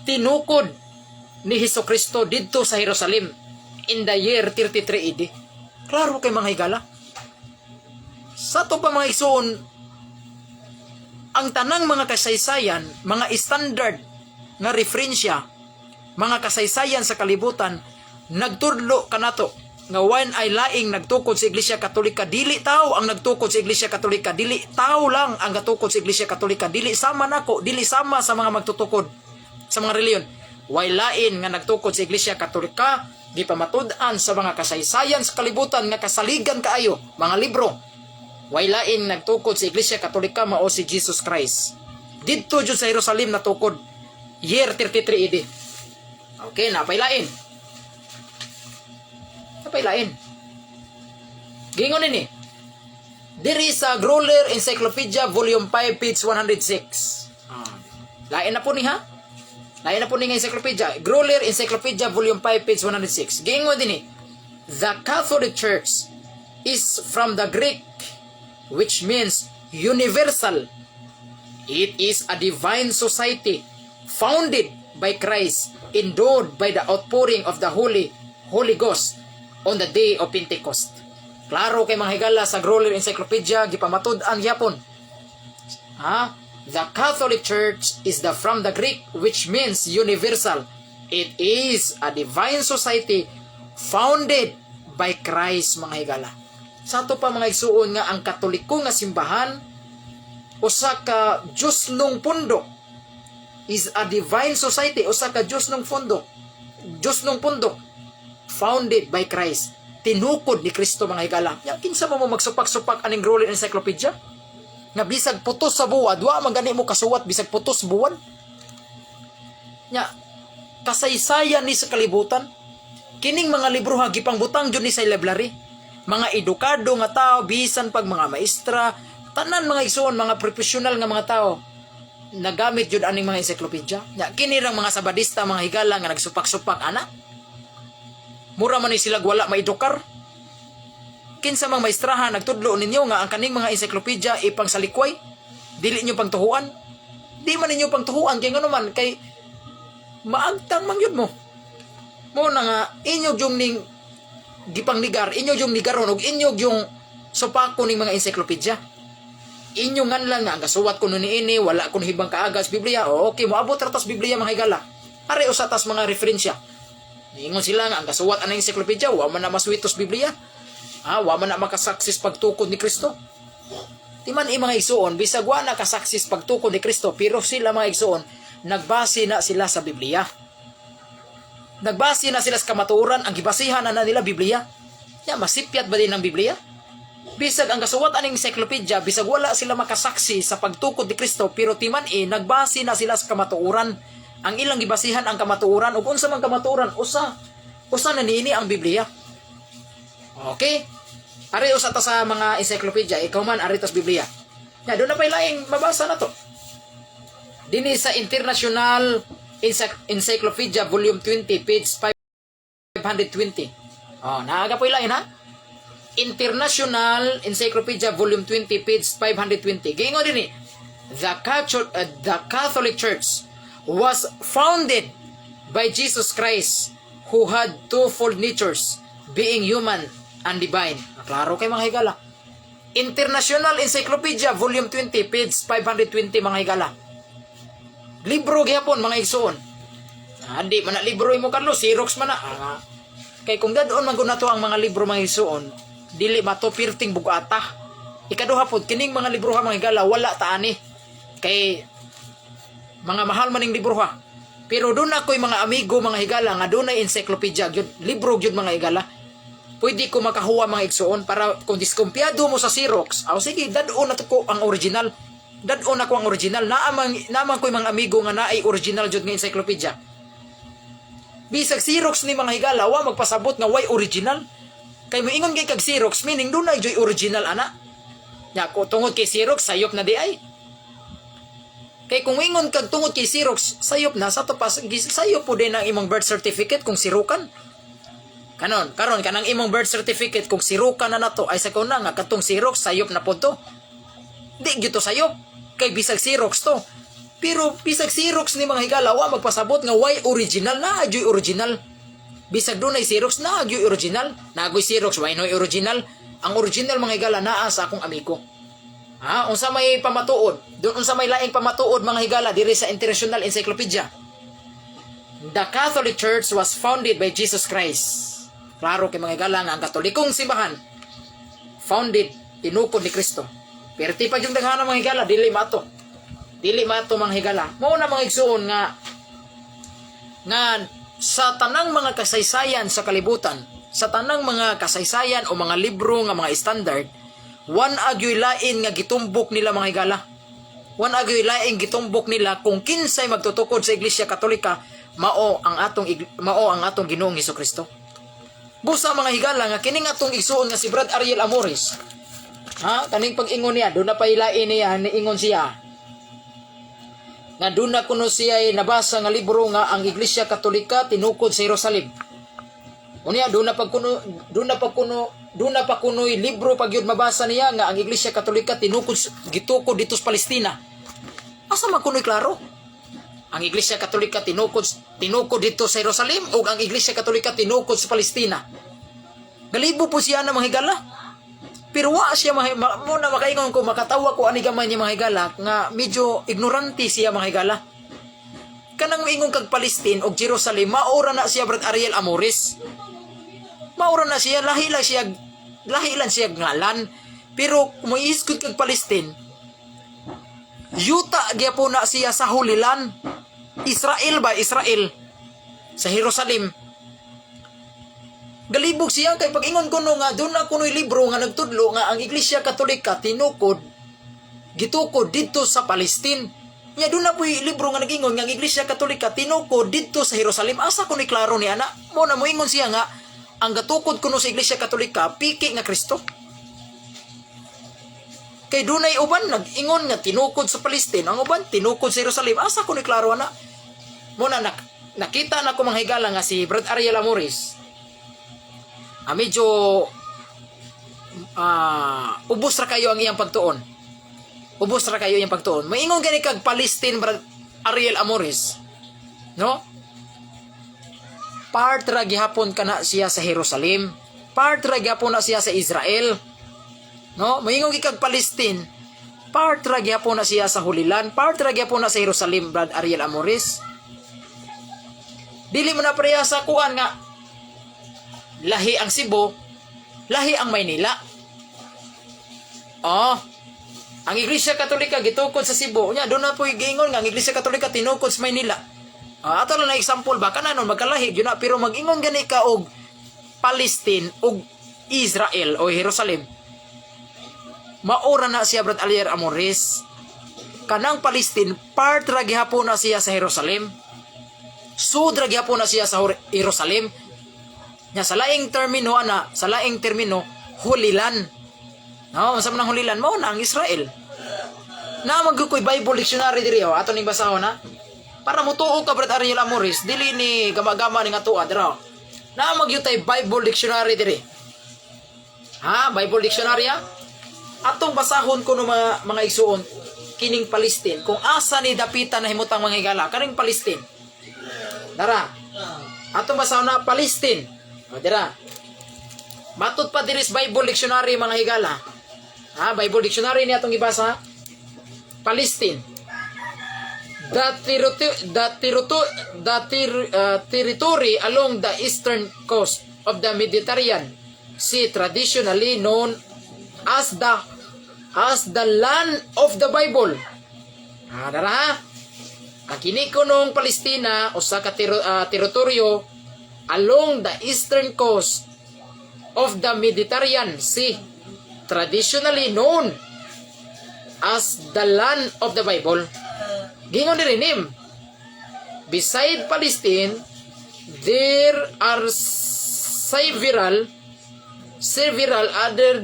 tinukod ni Hesus Kristo didto sa Jerusalem in the year 33 AD. Klaro kay, mga higala. Sa ato pa, mga igsuon, ang tanang mga kasaysayan, mga standard nga referensya, mga kasaysayan sa kalibutan, nagtudlo kanato nga walay laing nagtukod sa Iglesia Katolika. Dili tao ang nagtukod sa Iglesia Katolika, dili tao lang ang gatukod sa Iglesia Katolika, dili sama nako, dili sama sa mga magtutukod sa mga reliyon. Way lain nga nagtukod sa Iglesia Katolika. Gipamatud-an sa mga kasaysayan sa kalibutan nga kasaligan kaayo mga libro, way lain nagtukod sa Iglesia Katolika, mao si Jesus Christ didto jud sa Jerusalem natukod year 33 AD. Okay, napay lain. Napay lain. Gingon ini diri sa Grolier Encyclopedia, Volume 5, page 106. Ah. Lain na po ni ha. Lain na po ni nga encyclopedia. Grolier Encyclopedia, Volume 5, page 106. Gingon din ni, the Catholic Church is from the Greek, which means universal. It is a divine society founded by Christ, endowed by the outpouring of the Holy Ghost on the day of Pentecost. Klaro kay, mga higala, sa Grolier Encyclopedia gipamatud-an gyapon. Ha? The Catholic Church is the from the Greek, which means universal. It is a divine society founded by Christ, mga higala. Sa ato pa, mga igsuon, nga ang Katoliko nga simbahan usa ka Diyos nung pundo, is a divine society, usa ka Diyos nung pundo, Diyos nung pundo founded by Christ, tinukod ni Kristo, mga higala. Ya kinsa mo magsupak-supak aning Grolier Encyclopedia nga bisag putos sa buwad, wa man gani mo kasuwat bisag putos buwan? Nya kasaysayan ni sa kalibutan kining mga libro ha, gipangbutang jud ni sa library. Mga edukado nga tao, bisan pag mga maestra, tanan, mga igsuon, mga profesional nga mga tao, nagamit jud aning mga encyclopedia. Nya kini rang mga Sabadista, mga higala, nga nagsupak-supak ana, mura man ni sila wala maedukar. Kinsa mang maestraha nagtudlo ninyo nga ang kaning mga encyclopedia ipang salikway, dili nyo pangtuhuan? Di man ninyo pangtuhuan kay ngano man kay maagtang man yun mo. Mo na nga inyo yung ning gipangligar, inyo yung ligaron ug inyo yung supako ning mga encyclopedia. Inyo ngan lang nga ang gasuwat ko niini wala ko hibang kaagas Biblia. O, okay, moabot ra tas Biblia, mga higala. Are usa tas mga referensya. Niingon sila nga ang gasuwat anang encyclopedia wa man na maswitos Biblia. Ah, wa man na makasaksis pagtukod ni Kristo. Di man i, mga igsuon, bisag wa na kasaksis pagtukod ni Kristo, pero sila, mga igsuon, nagbase na sila sa Biblia. Nagbase na sila sa kamatuoran, ang gibasihan na nila Biblia. Ya, masipyat ba din ang Biblia? Bisag ang gasuwat aning encyclopedia, bisag wala sila makasaksi sa pagtukod ni Kristo, pero timan eh, nagbase na sila sa kamatuoran. Ang ilang gibasihan ang kamatuoran, ug unsa man kamatuoran, usa. Usa na niini ang Biblia. Okay? Ari usa ta sa mga encyclopedia, ikaw man ari tas Biblia. Ya, doon na pa'y laing mabasa na to. Dini sa International Encyclopedia, Volume 20, page 520. Oh, naaga po lain ha. International Encyclopedia, Volume 20, page 520. Giingon din ni, the Catholic Church was founded by Jesus Christ, who had twofold natures, being human and divine. Klaro kay, mga higala. International Encyclopedia, Volume 20, page 520, mga higala. Libro gihapon, mga igsuon. Ah, di man na libro imo, Carlos, Xerox man na. Ah, kay kung dadon man gud nato ang mga libro, mga igsuon, dili mato pirting bugata. Ikaduha pod, kining mga libro ha, mga higala, wala ta ani. Kay mga mahal maning libro ha. Pero doon ako'y mga amigo, mga higala, nga doon ay encyclopedia gyud, libro gyud, mga higala. Pwede ko makahuwa, mga igsuon, para kung diskumpiyado mo sa Xerox, aw sige, dad-on na to ko ang original. Dad-on ako ang original. Naamang ko'y mga amigo nga naay original jud nga encyclopedia. Bisag Xerox ni, mga higala, wa magpasabot nga way original. Kay moingon kay kag Xerox, meaning dunay joy original ana. Nya ko tungod kay Xerox, sayop na di ay. Kay kung ingon kag tungod kay Xerox, sayop na sa to pas sayop po din ang imong birth certificate kung sirukan. Kanon, karon kanang imong birth certificate kung sirukan na nato ay sa kuna nga katong Xerox sayop na po to. Di gyud to sayop kay bisag Xerox to. Pero bisag Xerox ni, mga higala, wa magpasabot nga way original na adyoy original. Bisag dunay Xerox na adyoy original. Nagoy Xerox, way no original. Ang original, mga higala, naa sa akong amigo. Ha, unsa may pamatuod? Doon unsa may laing pamatuod, mga higala, diri sa International Encyclopedia. The Catholic Church was founded by Jesus Christ. Klaro kay, mga higala, nga ang Katolikong simbahan founded, tinukod ni Kristo. Pero ti pag yung daghan, mga higala, dili mato. Dili mato, mga higala. Mao na, mga igsuon, nga nga sa tanang mga kasaysayan sa kalibutan, sa tanang mga kasaysayan o mga libro nga mga standard, wa agyoy lain nga gitumbok nila, mga higala. Wa agyoy lain gitumbok nila kung kinsay magtutukod sa Iglesia Katolika, mao ang atong Ginoong Kristo. Busa, mga higala, nga kining atong igsuon nga si Brad Ariel Amores. Ha, kaning pag-ingon niya, doon na pa ilain niya, niingon siya nga doon na kuno siya ay nabasa nga libro nga ang Iglesia Katolika tinukod sa Jerusalem. Unya doon na pa kuno'y libro pag yun mabasa niya nga ang Iglesia Katolika tinukod, gitukod dito sa Palestina. Asa man kuno'y klaro? Ang Iglesia Katolika tinukod tinukod dito sa Jerusalem o ang Iglesia Katolika tinukod sa Palestina. Galibo po siya na, mga higala. Pero wa siya mo na makaingon ko, makatawa ko ani gamay niya, mga higala, nga medyo ignorante siya, mga higala. Kanang moingon kag Palestine og Jerusalem, maura na siya, Brad Ariel Amores. Maura na siya, lahi lang siya ngalan. Pero kung moisgot kag Palestine, yuta gyapon na siya sa Holy Land. Israel ba? Israel. Sa Jerusalem. Galibog siya kay pag-ingon kuno nga doon na kuno'y libro nga nagtudlo nga ang Iglesia Katolika tinukod, gitukod didto sa Palestine. Nya doon na po'y libro nga nagingon nga ang Iglesia Katolika tinukod didto sa Jerusalem. Asa kuno'y klaro ni ana? Mo na moingon siya nga ang gatukod kuno sa Iglesia Katolika piki nga Kristo. Kay dunay uban nag-ingon nga tinukod sa Palestine, ang uban tinukod sa Jerusalem. Asa kuno'y klaro ana? Mo na nakita na ko, mga higala, nga si Brad Ariel Amores medyo ubos ra kayo ang iyang pagtuon. Ubos ra kayo iyang pagtuon. Maingon gani kag Palestine, Brad Ariel Amores. No? Part ra gihapon kana siya sa Jerusalem. Part ra gihapon na siya sa Israel. No? Maingon kag Palestine. Part ra gihapon na siya sa Holy Land. Part ra gihapon na sa Jerusalem, Brad Ariel Amores. Dili mo na pareha sa kuan nga lahi ang Cebu, lahi ang Maynila. Oh, ang Iglesia Katolika gitukod sa Cebu. Nya doon na po giingon nga ang Iglesia Katolika tinukod sa Maynila. Ah, ato lang na example ba kanon magkalahi gyud na, pero mag-ingon gani ka og Palestine og Israel o Jerusalem. Maura na siya, Brad Alier Amores. Kanang Palestine, part ra gihapon na siya sa Jerusalem. Sud ra gihapon na siya sa Jerusalem. Nya sa laing termino ana, sa laing termino, Holy Land. No, unsa man ang Holy Land? Mao na ang Israel. Na man koy Bible dictionary diri oh, ato ning basahon ha. Para motuo ka, Brad Ariel Amores, dili ni gama-gama ni nga tuwa dira. Na magyutay Bible dictionary diri. Ha, Bible dictionary ha. Atong basahon ko no, mga igsuon, kining Palestine kung asa ni dapitan na himutang, mga higala, kaning Palestine. Dara. Atong basahon na Palestine. O, dira. Matod pa diri sa Bible dictionary, mga higala. Ha, Bible dictionary ni atong ibasa. Palestine. The territory along the eastern coast of the Mediterranean Sea, traditionally known as the land of the Bible. Ha, dara ha. Ang kini kunong Palestina usa ka teritoryo along the eastern coast of the Mediterranean Sea, traditionally known as the land of the Bible. Gingon diri nim. Beside Palestine, there are several several other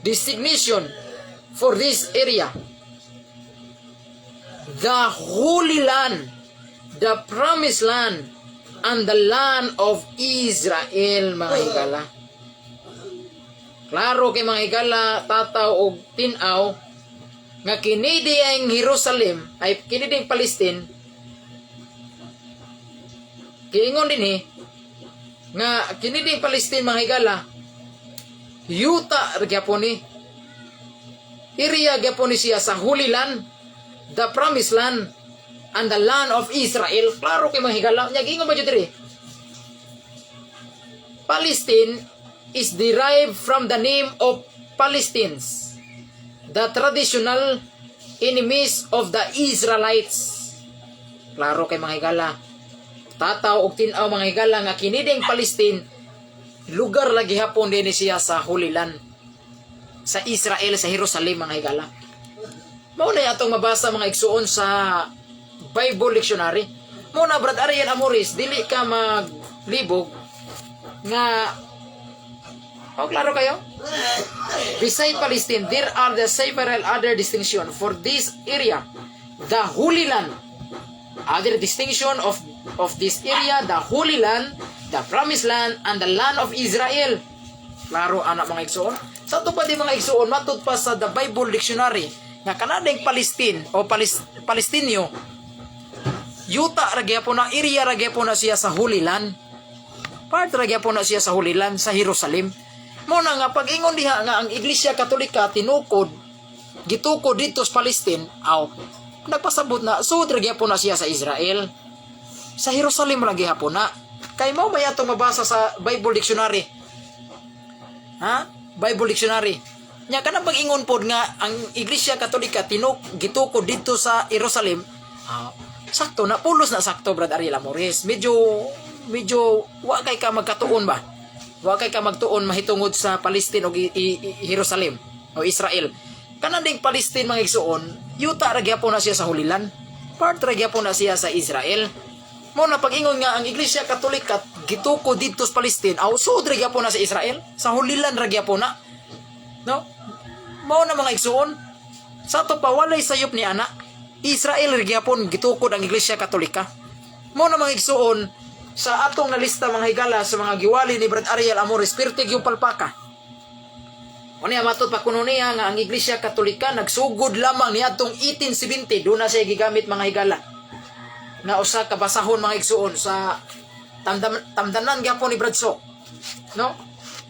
designation for this area: the Holy Land, the Promised Land, and the Land of Israel, mga higala. Klaro kay, mga higala, tataw og tinaw, nga kini ang Jerusalem ay kini ding Palestine. Giingon dinhi nga kini ding Palestine, mga higala, yuta ra gyapon ni, area gyapon ni siya sa Holy Land, the Promised Land, and the Land of Israel. Klaro kay, mga higala. Nya giingon ba jud diri? Palestine is derived from the name of Palestines, the traditional enemies of the Israelites. Klaro kay, mga higala, tataw og tin-aw, mga higala, nga kini ding Palestine, lugar lagi hapon din siya sa Holy Land, sa Israel, sa Jerusalem, mga higala. Mao na atong mabasa, mga igsuon, sa Bible Dictionary. Mao na, Brad Ariel Amores, dili ka maglibog nga. Oh, klaro kayo? Beside Palestine, there are the several other distinction for this area: the Holy Land. Other distinction of this area, the Holy Land, the Promised Land, and the Land of Israel. Klaro ana, mga igsuon. Sa ato pa di, mga igsuon, matud pa sa the Bible Dictionary nga kanadeng Palestine o Palestinyo, yuta ra gyapon na, area ra gyapon na siya sa Holy Land. Part ra gyapon na siya sa Holy Land, sa Jerusalem. Mo na nga pag-ingon diha nga ang Iglesia Katolika tinukod, gitukod dito sa Palestine, aw, nagpasabot na sud ra gyapon na siya sa Israel. Sa Jerusalem ra gihapon na. Kay mao may atong mabasa sa Bible Dictionary. Ha? Bible Dictionary. Nya kanang pag-ingon pod nga ang Iglesia Katolika tinuk gitukod dito sa Jerusalem, ah, sakto na, pulos na sakto, Brad Ariel Amores. Medyo medyo wa kay ka magkatuon ba? Wa kay ka magtuon mahitungod sa Palestine o Jerusalem o Israel. Kanang ding Palestine, mga igsuon, yuta ra gyapon na siya sa Holy Land. Part ra gyapon na siya sa Israel. Mo na pag-ingon nga ang Iglesia Katolika gitukod dito sa Palestine, aw, sud ra gyapon na sa Israel, sa Holy Land ra gyapon na. No? Mao na, mga igsuon. Sa ato pa walay sayop ni ana. Israel ra gyapon gitukod ang Iglesia Katolika. Mao na, mga igsuon, sa atong nalista, mga higala, sa mga giwali ni Brad Ariel Amores, pirtig yung palpaka. Unya matod pa kuno niya nga ang Iglesia Katolika nagsugod lamang niadtong 1870. Doon na siya gigamit, mga higala, nga usa ka basahon, mga igsuon, sa tamdanan gyapon ni Brad Sok. No?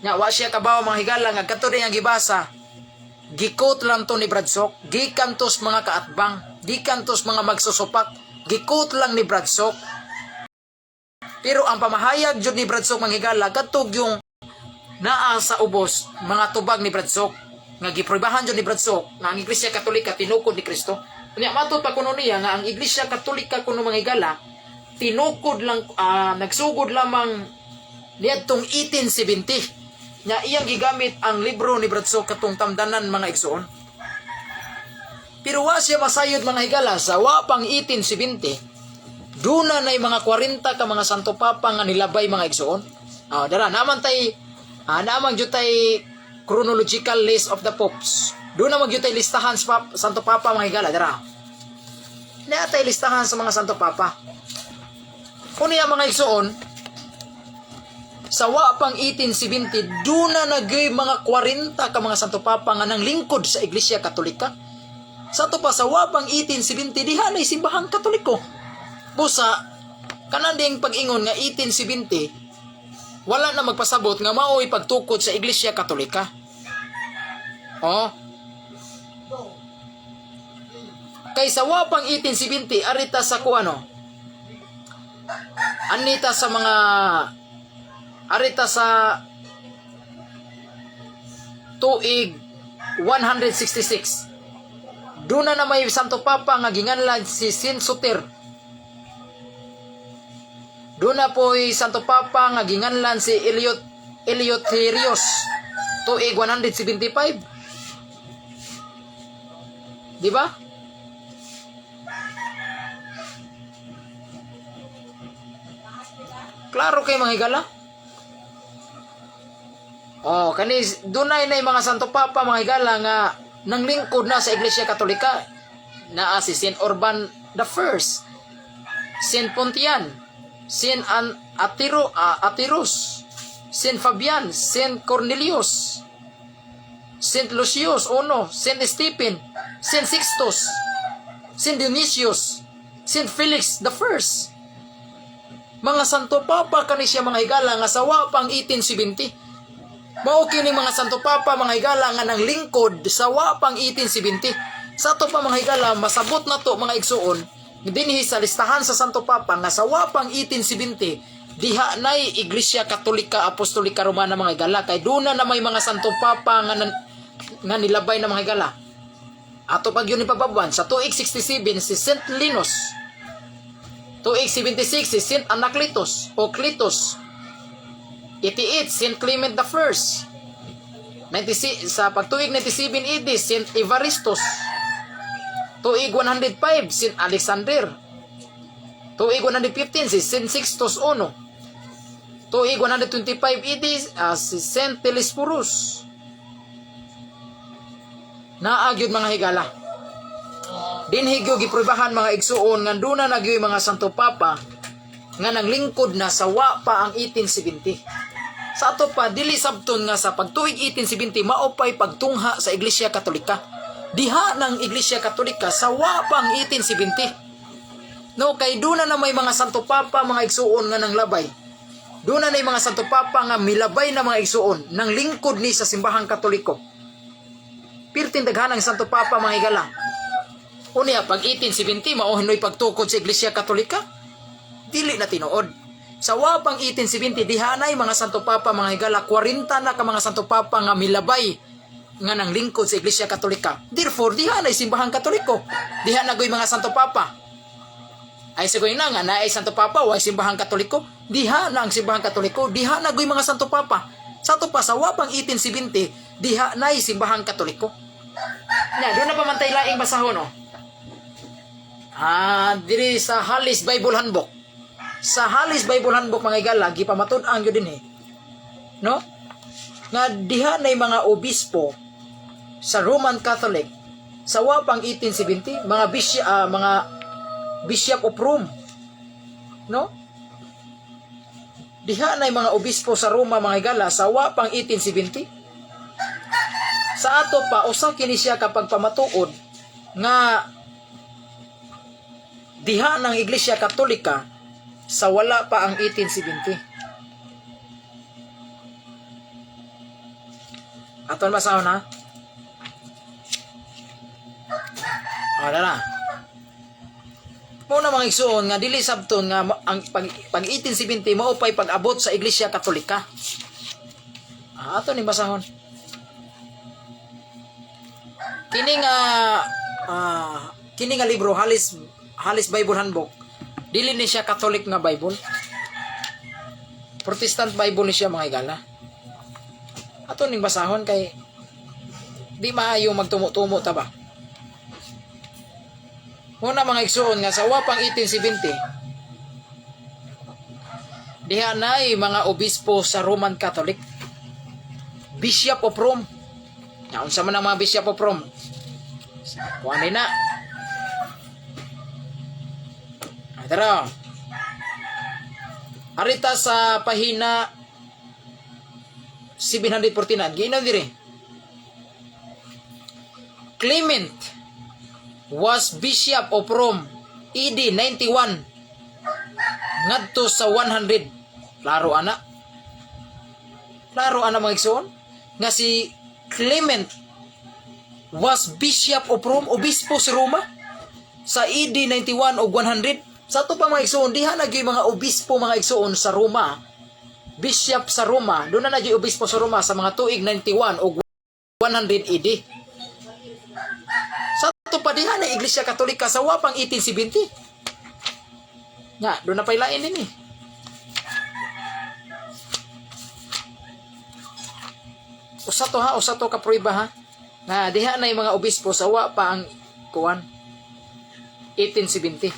Nga wa siya kabaw, mga higala, nga kadto ang gibasa. Gi-quote lang to ni Brad Sok, gikan to sa mga kaatbang, gikan to sa mga magsusupak, gi-quote lang ni Brad Sok. Pero ang pamahayag jud ni Brad Sok, mga higala, kadto yung naa sa ubos mga tubag ni Brad Sok nga giprubahan jud ni Brad Sok nga ang Iglesia Katolika tinukod ni Kristo. Unya matod pa kuno niya nga ang Iglesia Katolika kuno, mga higala, tinukod lang, nagsugod lamang niadtong 1870. Nya iyang gigamit ang libro ni Brad Sok, katong tamdanan, mga igsuon. Pero wa siya masayod, mga higala, sa wa pang 1870 duna na mga 40 ka mga Santo Papa nga nilabay, mga igsuon. Ah, dara naman tay naman jud tay chronological list of the popes. Doon na magyud tay listahan sa Santo Papa, mga higala, dara. Naa tay listahan sa mga Santo Papa. Unya, mga igsuon, sa wa pang 1870, doon na nagay mga 40 ka mga Santo Papa nga nang lingkod sa Iglesia Katolika. Sa ato pa sa wa pang 1870, diha na simbahang Katoliko. Busa, kanan ding pag-ingon nga 1870, wala na magpasabot nga mao'y pagtukod sa Iglesia Katolika. Oh. Kay sa wa pang 1870, arita sa kuano. Anita sa mga arita sa tuig 166. Doon na may Santo Papa nga ginganlan si Saint Soter. Doon na po'y Santo Papa nga ginganlan si Eleutherius, tuig 175. Di ba? Klaro kay, mga higala. Oh, kani dunay na mga Santo Papa, mga higala, nga nanglingkod na sa Iglesia Katolika. Naa si Saint Urban the First, Saint Pontian, Saint Atirus, Saint Fabian, Saint Cornelius, Saint Lucius Uno, Saint Stephen, Saint Sixtus, Saint Dionysius, Saint Felix the First. Mga Santo Papa kani siya, mga higala, nga sawa pang 1870. Mao kini mga Santo Papa, mga higala, nga nang lingkod sa wa pang 1870. Sa ato pa, mga higala, masabot na to, mga igsuon, dinhi sa listahan sa Santo Papa nga sa wa pang 1870 diha nay Iglesia Katolika Apostolika Romana, mga higala, kay duna na may mga Santo Papa nga nilabay na, mga higala. Ato pag yun ipababan sa tuig 67 si Saint Linus, tuig 76 si Saint Anacletus o Cletus, 88 Saint Clement the First, 96, sa pagtuig 97 AD Saint Evaristus, tuig 105 Saint Alexander, tuig 115 si Saint Sixtus I, tuig 125 AD si Saint Telesphorus. Naa gyud, mga higala. Dinhi gyud giprubahan, mga igsuon, nga duna na gyud mga Santo Papa nga nanglingkod na sa wa pa ang 1870. Sa ato pa, dili sabton nga sa pagtuig 1870 mao pay pagtungha sa Iglesia Katolika. Diha ng Iglesia Katolika sa wa pa ang 1870. No, kay duna na may mga Santo Papa, mga igsuon, nga nanglabay. Duna na mga Santo Papa nga milabay na, mga igsuon, nang lingkod ni sa simbahang Katoliko. Pirting daghan ang Santo Papa, mga higala. Unya, pag 1870, mao hinoy pagtukod sa Iglesia Katolika? Dili na tinuod. Sa wapang 1870, dihanay mga Santo Papa, mga higala, 40 na ka mga Santo Papa nga milabay nga nang lingkod sa Iglesia Katolika. Therefore, dihanay simbahang Katoliko. Diha na goy mga Santo Papa. Ay sigoy na nga naay Santo Papa, way simbahang Katoliko. Diha na ang simbahang Katoliko, diha na goy mga Santo Papa. Sa ato pa, sa wapang 1870, diha na'y simbahang Katoliko. Na, doon na pa man tay laing basahon, no? Ah, diri sa Halis Bible Handbook. Sa Halis Bible Handbook, mga higala, gipamatud-an gyud dinhi. No? Nga diha nay mga obispo sa Roman Catholic sa wapang 1870, mga Bishop of Rome. No? Diha nay mga obispo sa Roma, mga higala, sa wapang 1870. Sa ato pa, usa kini siya kapag pamatuod nga diha ng Iglesia Katolika sa wala pa ang 1870. Aton basahon ha? O, dara. Mao na, mga igsuon, nga dili sabton nga ang pag 1870 mao pay pag-abot sa Iglesia Katolika. Ah, ato ning basahon. Kini nga libro, Halis Bible Handbook, dili ni siya Catholic nga Bible. Protestant Bible ni siya, mga higala. Ato ning basahon kay di maayo magtumo-tumo ta ba. Muna, mga igsuon, nga sa wapang 1870 diha nay mga obispo sa Roman Catholic. Bishop of Rome. Na unsa man ang mga Bishop of Rome? Kuan na. Ah, tara. Arita sa pahina 749. Giinom diri. Clement was Bishop of Rome AD 91 ngadto sa 100. Klaro ana. Klaro ana, mga igsoon, nga si Clement was Bishop of Rome, obispo sa Roma sa AD 91 o 100. Sa ato pa, mga igsoon, diha na gyud mga obispo, mga igsoon, sa Roma. Bishop sa Roma, doon na gyud obispo sa Roma sa mga tuig 91 o 100 AD. Sa ato pa, diha na Iglesia Katolika sa wapang 1870. Nga, doon na pailain din eh. Usa to ha, usa to ka prueba ha. Na diha na yung mga obispo sa wa pa ang kuan 1870.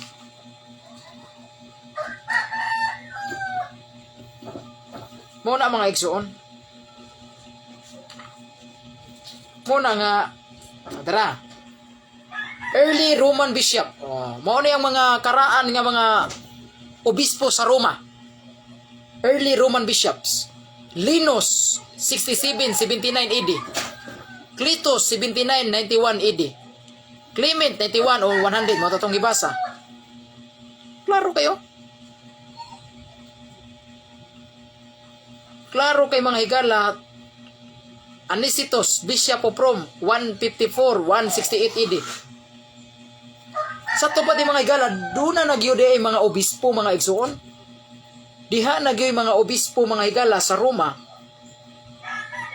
Mao na, mga igsuon. Muna nga dara. Early Roman bishop. Oh, mao ni ang mga karaan nga mga obispo sa Roma. Early Roman bishops. Linus, 67 79 AD. Clitus, 79 91 AD. Clement, 91 o 100 mo tong gibasa. Klaro kayo. Klaro kay, mga higala. Anicitus, Bishop of Rome, 154 168 AD. Sa to pa di, mga higala, doon na nagyud ay mga obispo, mga igsuon. Diha na gyud mga obispo, mga higala, sa Roma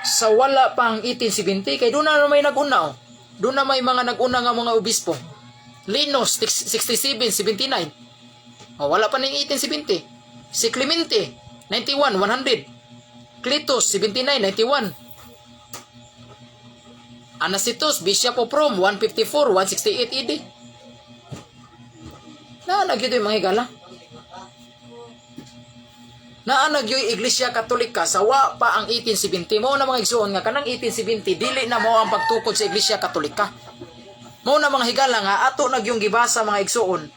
sa wala pang 1870 kay doon na may nag-una, oh. Doon na may mga nag-una nga mga obispo. Linus, 67 79. Oh, wala pa ning 1870. Si Clemente, 91 100. Clitus, 79 91. Anacitus, Bishop of Rome, 154 168 AD. Na nagyud yung mga higala. Naa na gyud Iglesia Katolika sa wa pa ang 1870. Mao na, mga igsuon, nga kanang 1870 dili na mao ang pagtukod sa Iglesia Katolika. Mao na, mga higala, nga ato na gyung gibasa, mga igsuon,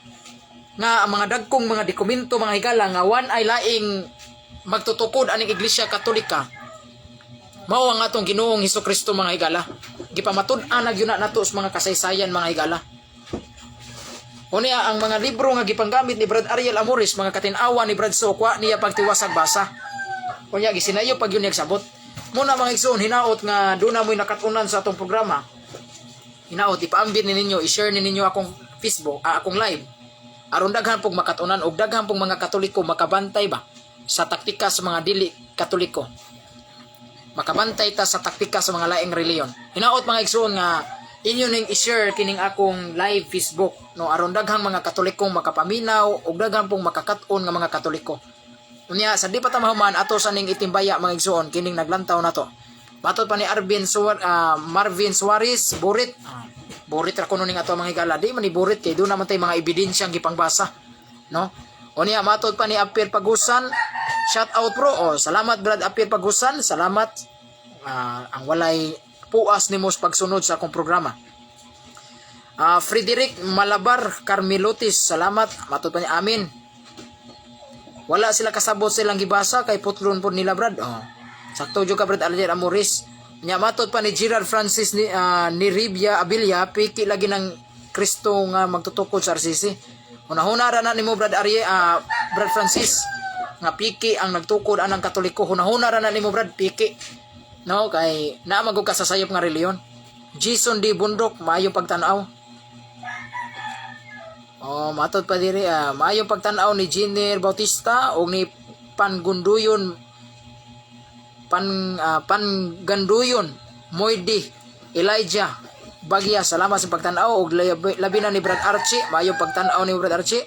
nga ang mga dagkong mga dokumento, mga higala, nga one ay laing magtutukod aning Iglesia Katolika. Mao ang atong Ginoong Hesus Kristo, mga higala. Gipamatud-an na gyud na nato sa mga kasaysayan, mga higala. Unya ang mga libro nga gipanggamit ni Brad Ariel Amores, mga katinawa ni Brad Sokwa niya pagtiwasag basa. Unya gisinayo pag yun sabot. Muna, mga igsoon, hinaot nga doon na mo'y nakatunan sa atong programa. Hinaot ipaambit ni ninyo, i-share ni ninyo akong Facebook, akong live. Aron daghan pong makatunan og daghan pong mga Katoliko makabantay ba sa taktika sa mga dili Katoliko. Makabantay ta sa taktika sa mga laing reliyon. Hinaot, mga igsoon, nga inyo ning i-share kining akong live Facebook, no, aron daghang mga Katolikong makapaminaw ug daghan pong makakat-on nga mga Katoliko. Unya sa di pa ta mahuman, ato sa ning itimbaya, mga igsoon, kining naglantaw nato. Matod pa ni Marvin Suarez, Burit. Burit ra kuno ning ato, mga higala. Di man ni burit kay doon naman tay mga ebidensyang gipangbasa. No? Unya matod pa ni Apir Pagusan, shout out, bro. Oh, salamat, Brad Apir Pagusan, salamat. Ang walay puas nimo sa pagsunod sa akong programa. Frederick Malabar Carmelotis, salamat. Matod pa niya, amin. Wala sila kasabot silang gibasa kay putlon po nila, Brad. Oh. Sakto jud ka, Brad Alger Amoris. Nya matod pa ni Gerard Francis ni Ribia Abilia, piki lagi ng Kristo nga magtutukod sa RCC. Hunahuna ra na nimo, Brad Arie, Brad Francis, nga piki ang nagtukod anang Katoliko. Hunahuna ra na nimo, Brad, piki. No, kay naa magud ka sa sayop nga reliyon. Jason D. Bundok, maayong pagtan-aw. Oh, matod pa diri, maayong pagtan-aw ni Jiner Bautista o ni Pangunduyon Panganduyon Moydi Elijah Bagya, salamat sa pagtan-aw og labi na ni Brad Archie, maayong pagtan-aw ni Brad Archie.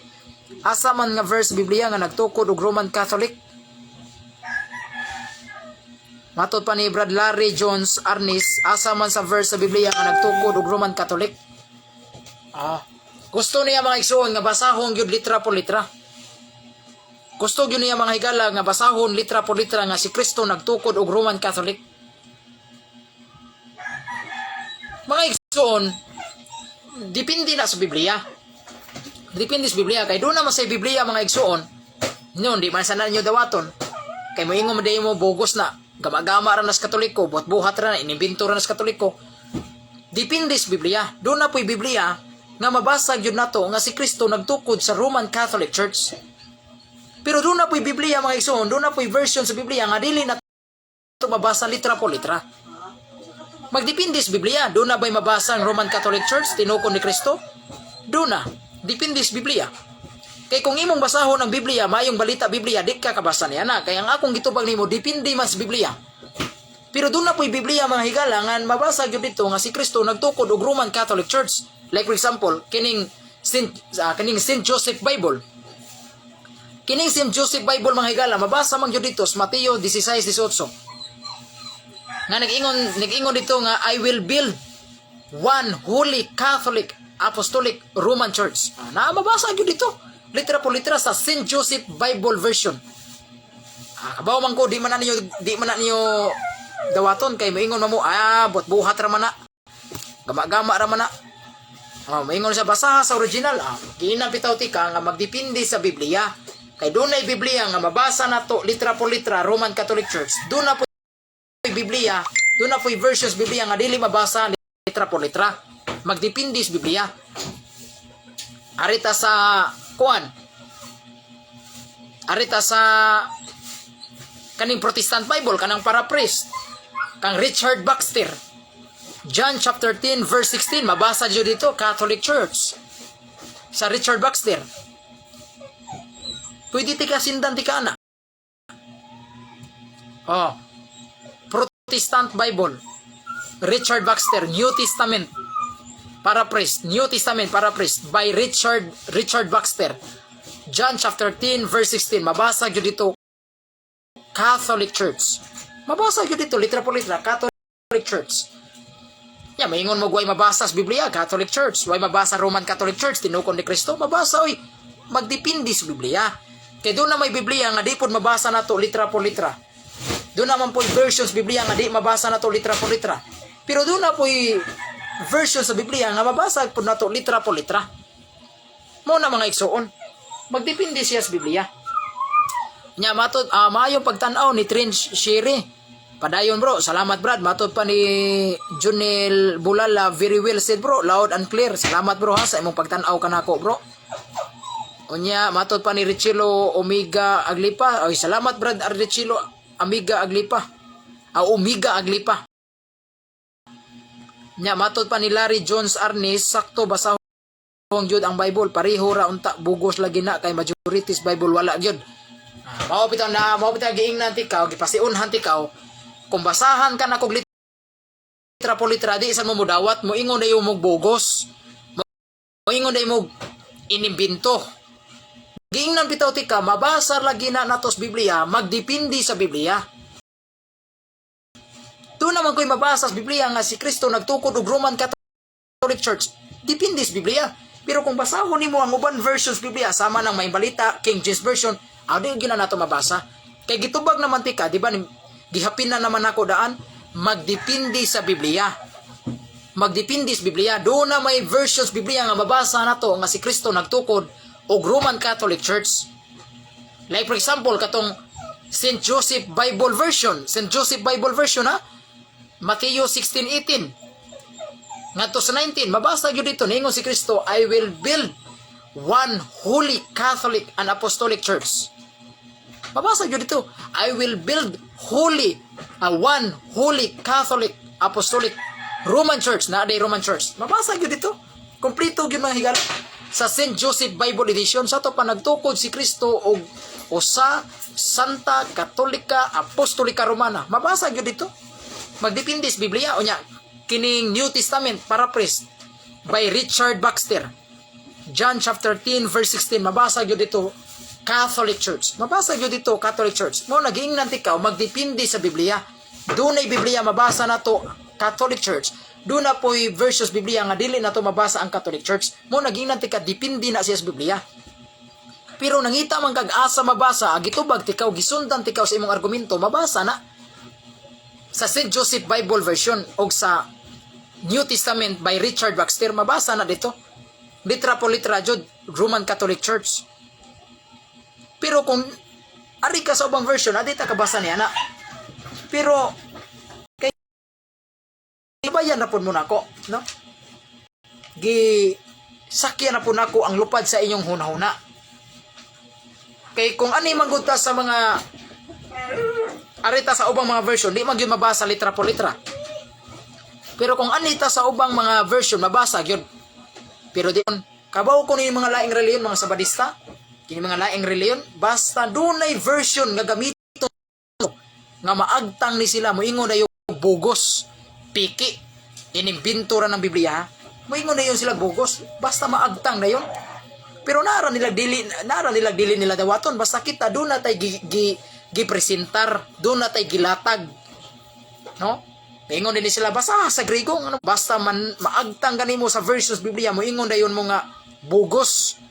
Asa man nga verse Biblia nga nagtukod og Roman Catholic? Matod pa ni Brad Larry Jones Arnis, asa man sa verse sa Biblia nga nagtukod og Roman Catholic? Gusto niya, mga igsuon, nga basahon gyud litra por litra. Gusto gyud niya, mga higala, nga basahon litra por litra nga si Kristo nagtukod og Roman Catholic. Mga igsuon, depende na sa Biblia. Depende sa Biblia kay doon naman sa Biblia, mga igsuon. Noon di man sana ninyo dawaton. Kay moingon man mo bogos na gama-gama ra nas Katoliko, buhat-buhat ra na, inimbento ra nas Katoliko. Depende sa Biblia. Doon na po'y Biblia nga mabasa gyud nato nga si Kristo nagtukod sa Roman Catholic Church. Pero doon na po'y Biblia, mga igsoon, doon na po'y version sa Biblia nga dili na ito mabasa litra po litra. Magdepende sa Biblia. Doon na ba'y mabasa ang Roman Catholic Church, tinukod ni Kristo? Doon na. Depende sa Biblia. Kay kung imong basahon ang Biblia, mayong balita Biblia, di ka kabasa niya na. Kaya ang akong gitubag nimo, depende man sa Biblia. Pero doon na po'y Biblia, mga higala, nga mabasa gyud dito nga si Kristo nagtukod og Roman Catholic Church. Like for example, kining Saint Joseph Bible. Kining Saint Joseph Bible, mga higala, mabasa man gyud dito sa Mateo 16:18. Nga nag-ingon dito nga "I will build one holy Catholic Apostolic Roman Church." Na mabasa gyud dito. Litra po litra sa Saint Joseph Bible version. Kabaw man ko di man na ninyo dawaton kay moingon man mo, "Ah, buhat ra man na. Gama-gama ra man na." Oh, moingon siya, "Basaha sa original." Ah, giingnan bitaw tika nga magdepende sa Biblia. Kay dunay Biblia nga mabasa nato litra por litra Roman Catholic Church. Duna po Biblia, duna po'y versions Biblia nga dili mabasa litra por litra. Magdepende sa Biblia. Arita sa kuan. Arita sa kaning Protestant Bible, kanang paraphrase kang Richard Baxter. John chapter 10 verse 16, mabasa jud dito Catholic Church sa Richard Baxter. Pwede tika sindan tika na. Oh. Protestant Bible. Richard Baxter, New Testament. Paraphrase, New Testament paraphrase by Richard Baxter. John chapter 10 verse 16, mabasa gyud dito Catholic Church. Mabasa gyud dito litra por litra Catholic Church. Ya, maingon mo way mabasa sa Biblia, Catholic Church. Way mabasa Roman Catholic Church, tinukon ni Kristo, mabasa oy. Magdepende sa Biblia. Kay duna may Biblia nga di pod mabasa nato litra por litra. Duna man po'y versions Biblia nga di mabasa nato litra por litra. Pero duna po'y version sa Biblia nga mabasa pod nato litra por litra. Mao na, mga igsuon. Magdepende siya sa Biblia. Nya matod maayong pagtan-aw ni Trinch Sherry. Padayon, bro, salamat, Brad. Matod pa ni Junel Bulala, "Very well said, bro, loud and clear." Salamat, bro, ha, sa imong pagtan-aw kanako, bro. Unya matod pa ni Richilo Omega Aglipa. Oy, salamat, Brad Richilo Amiga Aglipa. Ah, Omega Aglipa. Nya matod pa ni Larry Jones Arnis, "Sakto, basahon jud ang Bible, pareho ra unta, bugos lagi na kay majorities Bible wala gyud." Ah, mao bitaw na, mao bitaw giingnan tikaw, gipasiunhan tikaw. Kung basahan ka na kog litra po litra, di isan mo mudawat, moingon na mo bugos. Moingon na mo inimbento. Giingnan bitaw tika, mabasa lagi na natos Biblia, magdepende sa Biblia. Duna man ko'y mabasa sa Biblia nga si Kristo nagtukod og Roman Catholic Church. Depende sa Biblia. Pero kung basahon nimo ang uban versions Biblia sama ng May Balita, King James Version, aw, di gyud na nato mabasa. Kay gitubag naman tika, di ba? Gihapin na naman ako daan, magdepende sa Biblia. Magdepende sa Biblia. Duna may versions Biblia nga mabasa nato nga si Kristo nagtukod og Roman Catholic Church. Like for example, katong St. Joseph Bible Version. St. Joseph Bible Version ha. Mateo 16:18. Ngadto sa 19, mabasa gyud dito ningon si Kristo, "I will build one holy Catholic and Apostolic Church." Mabasa gyud dito, "I will build holy one holy Catholic Apostolic Roman Church," na day Roman Church. Mabasa gyud dito. Kompleto gyud, mga higala. Sa St. Joseph Bible Edition sa to pa, nagtukod si Kristo og usa Santa Katolika Apostolika Romana. Mabasa gyud dito. Magdepende sa Biblia. Unya kining New Testament paraphrase by Richard Baxter. John chapter 10 verse 16, mabasa gyud dito Catholic Church. Mabasa gyud dito Catholic Church. Mao nagiingnan tikaw, magdepende sa Biblia. Dunay Biblia mabasa nato Catholic Church. Duna po'y versions Biblia nga dili nato mabasa ang Catholic Church. Mao nagiingnan tika, depende na siya sa Biblia. Pero nangita man kag asa mabasa, gitubag tikaw, gisundan tikaw sa imong argumento, mabasa na sa St. Joseph Bible Version o sa New Testament by Richard Baxter, mabasa na dito. Litra po litra jud Roman Catholic Church. Pero kung ari ka sa ubang version, adi ta kabasa niya na. Pero kay bayan na pud mo nako, no? Gi sakya na po nako ang lupad sa inyong hunahuna. Kay kung ani man gud ta sa mga arita sa ubang mga version, di man gyud mabasa litra po litra. Pero kung anita sa ubang mga version, mabasa gyud. Pero di kabaw ko ni mga laing reliyon, mga Sabadista, kini mga laing reliyon, basta dunay version nga gamito nga maagtang ni sila, moingon na yung bugos, piki, inimbento ra ng Biblia, moingon na yun sila bugos, basta maagtang na yun. Pero nara nila dili nila dawaton, basta kita duna tay gi gipresentar, duna tay gilatag. No? Ingon din sila basta sa Griego, ano, basta man maagtang kanimo sa versions Biblia, mo ingon dayon mo nga bugos.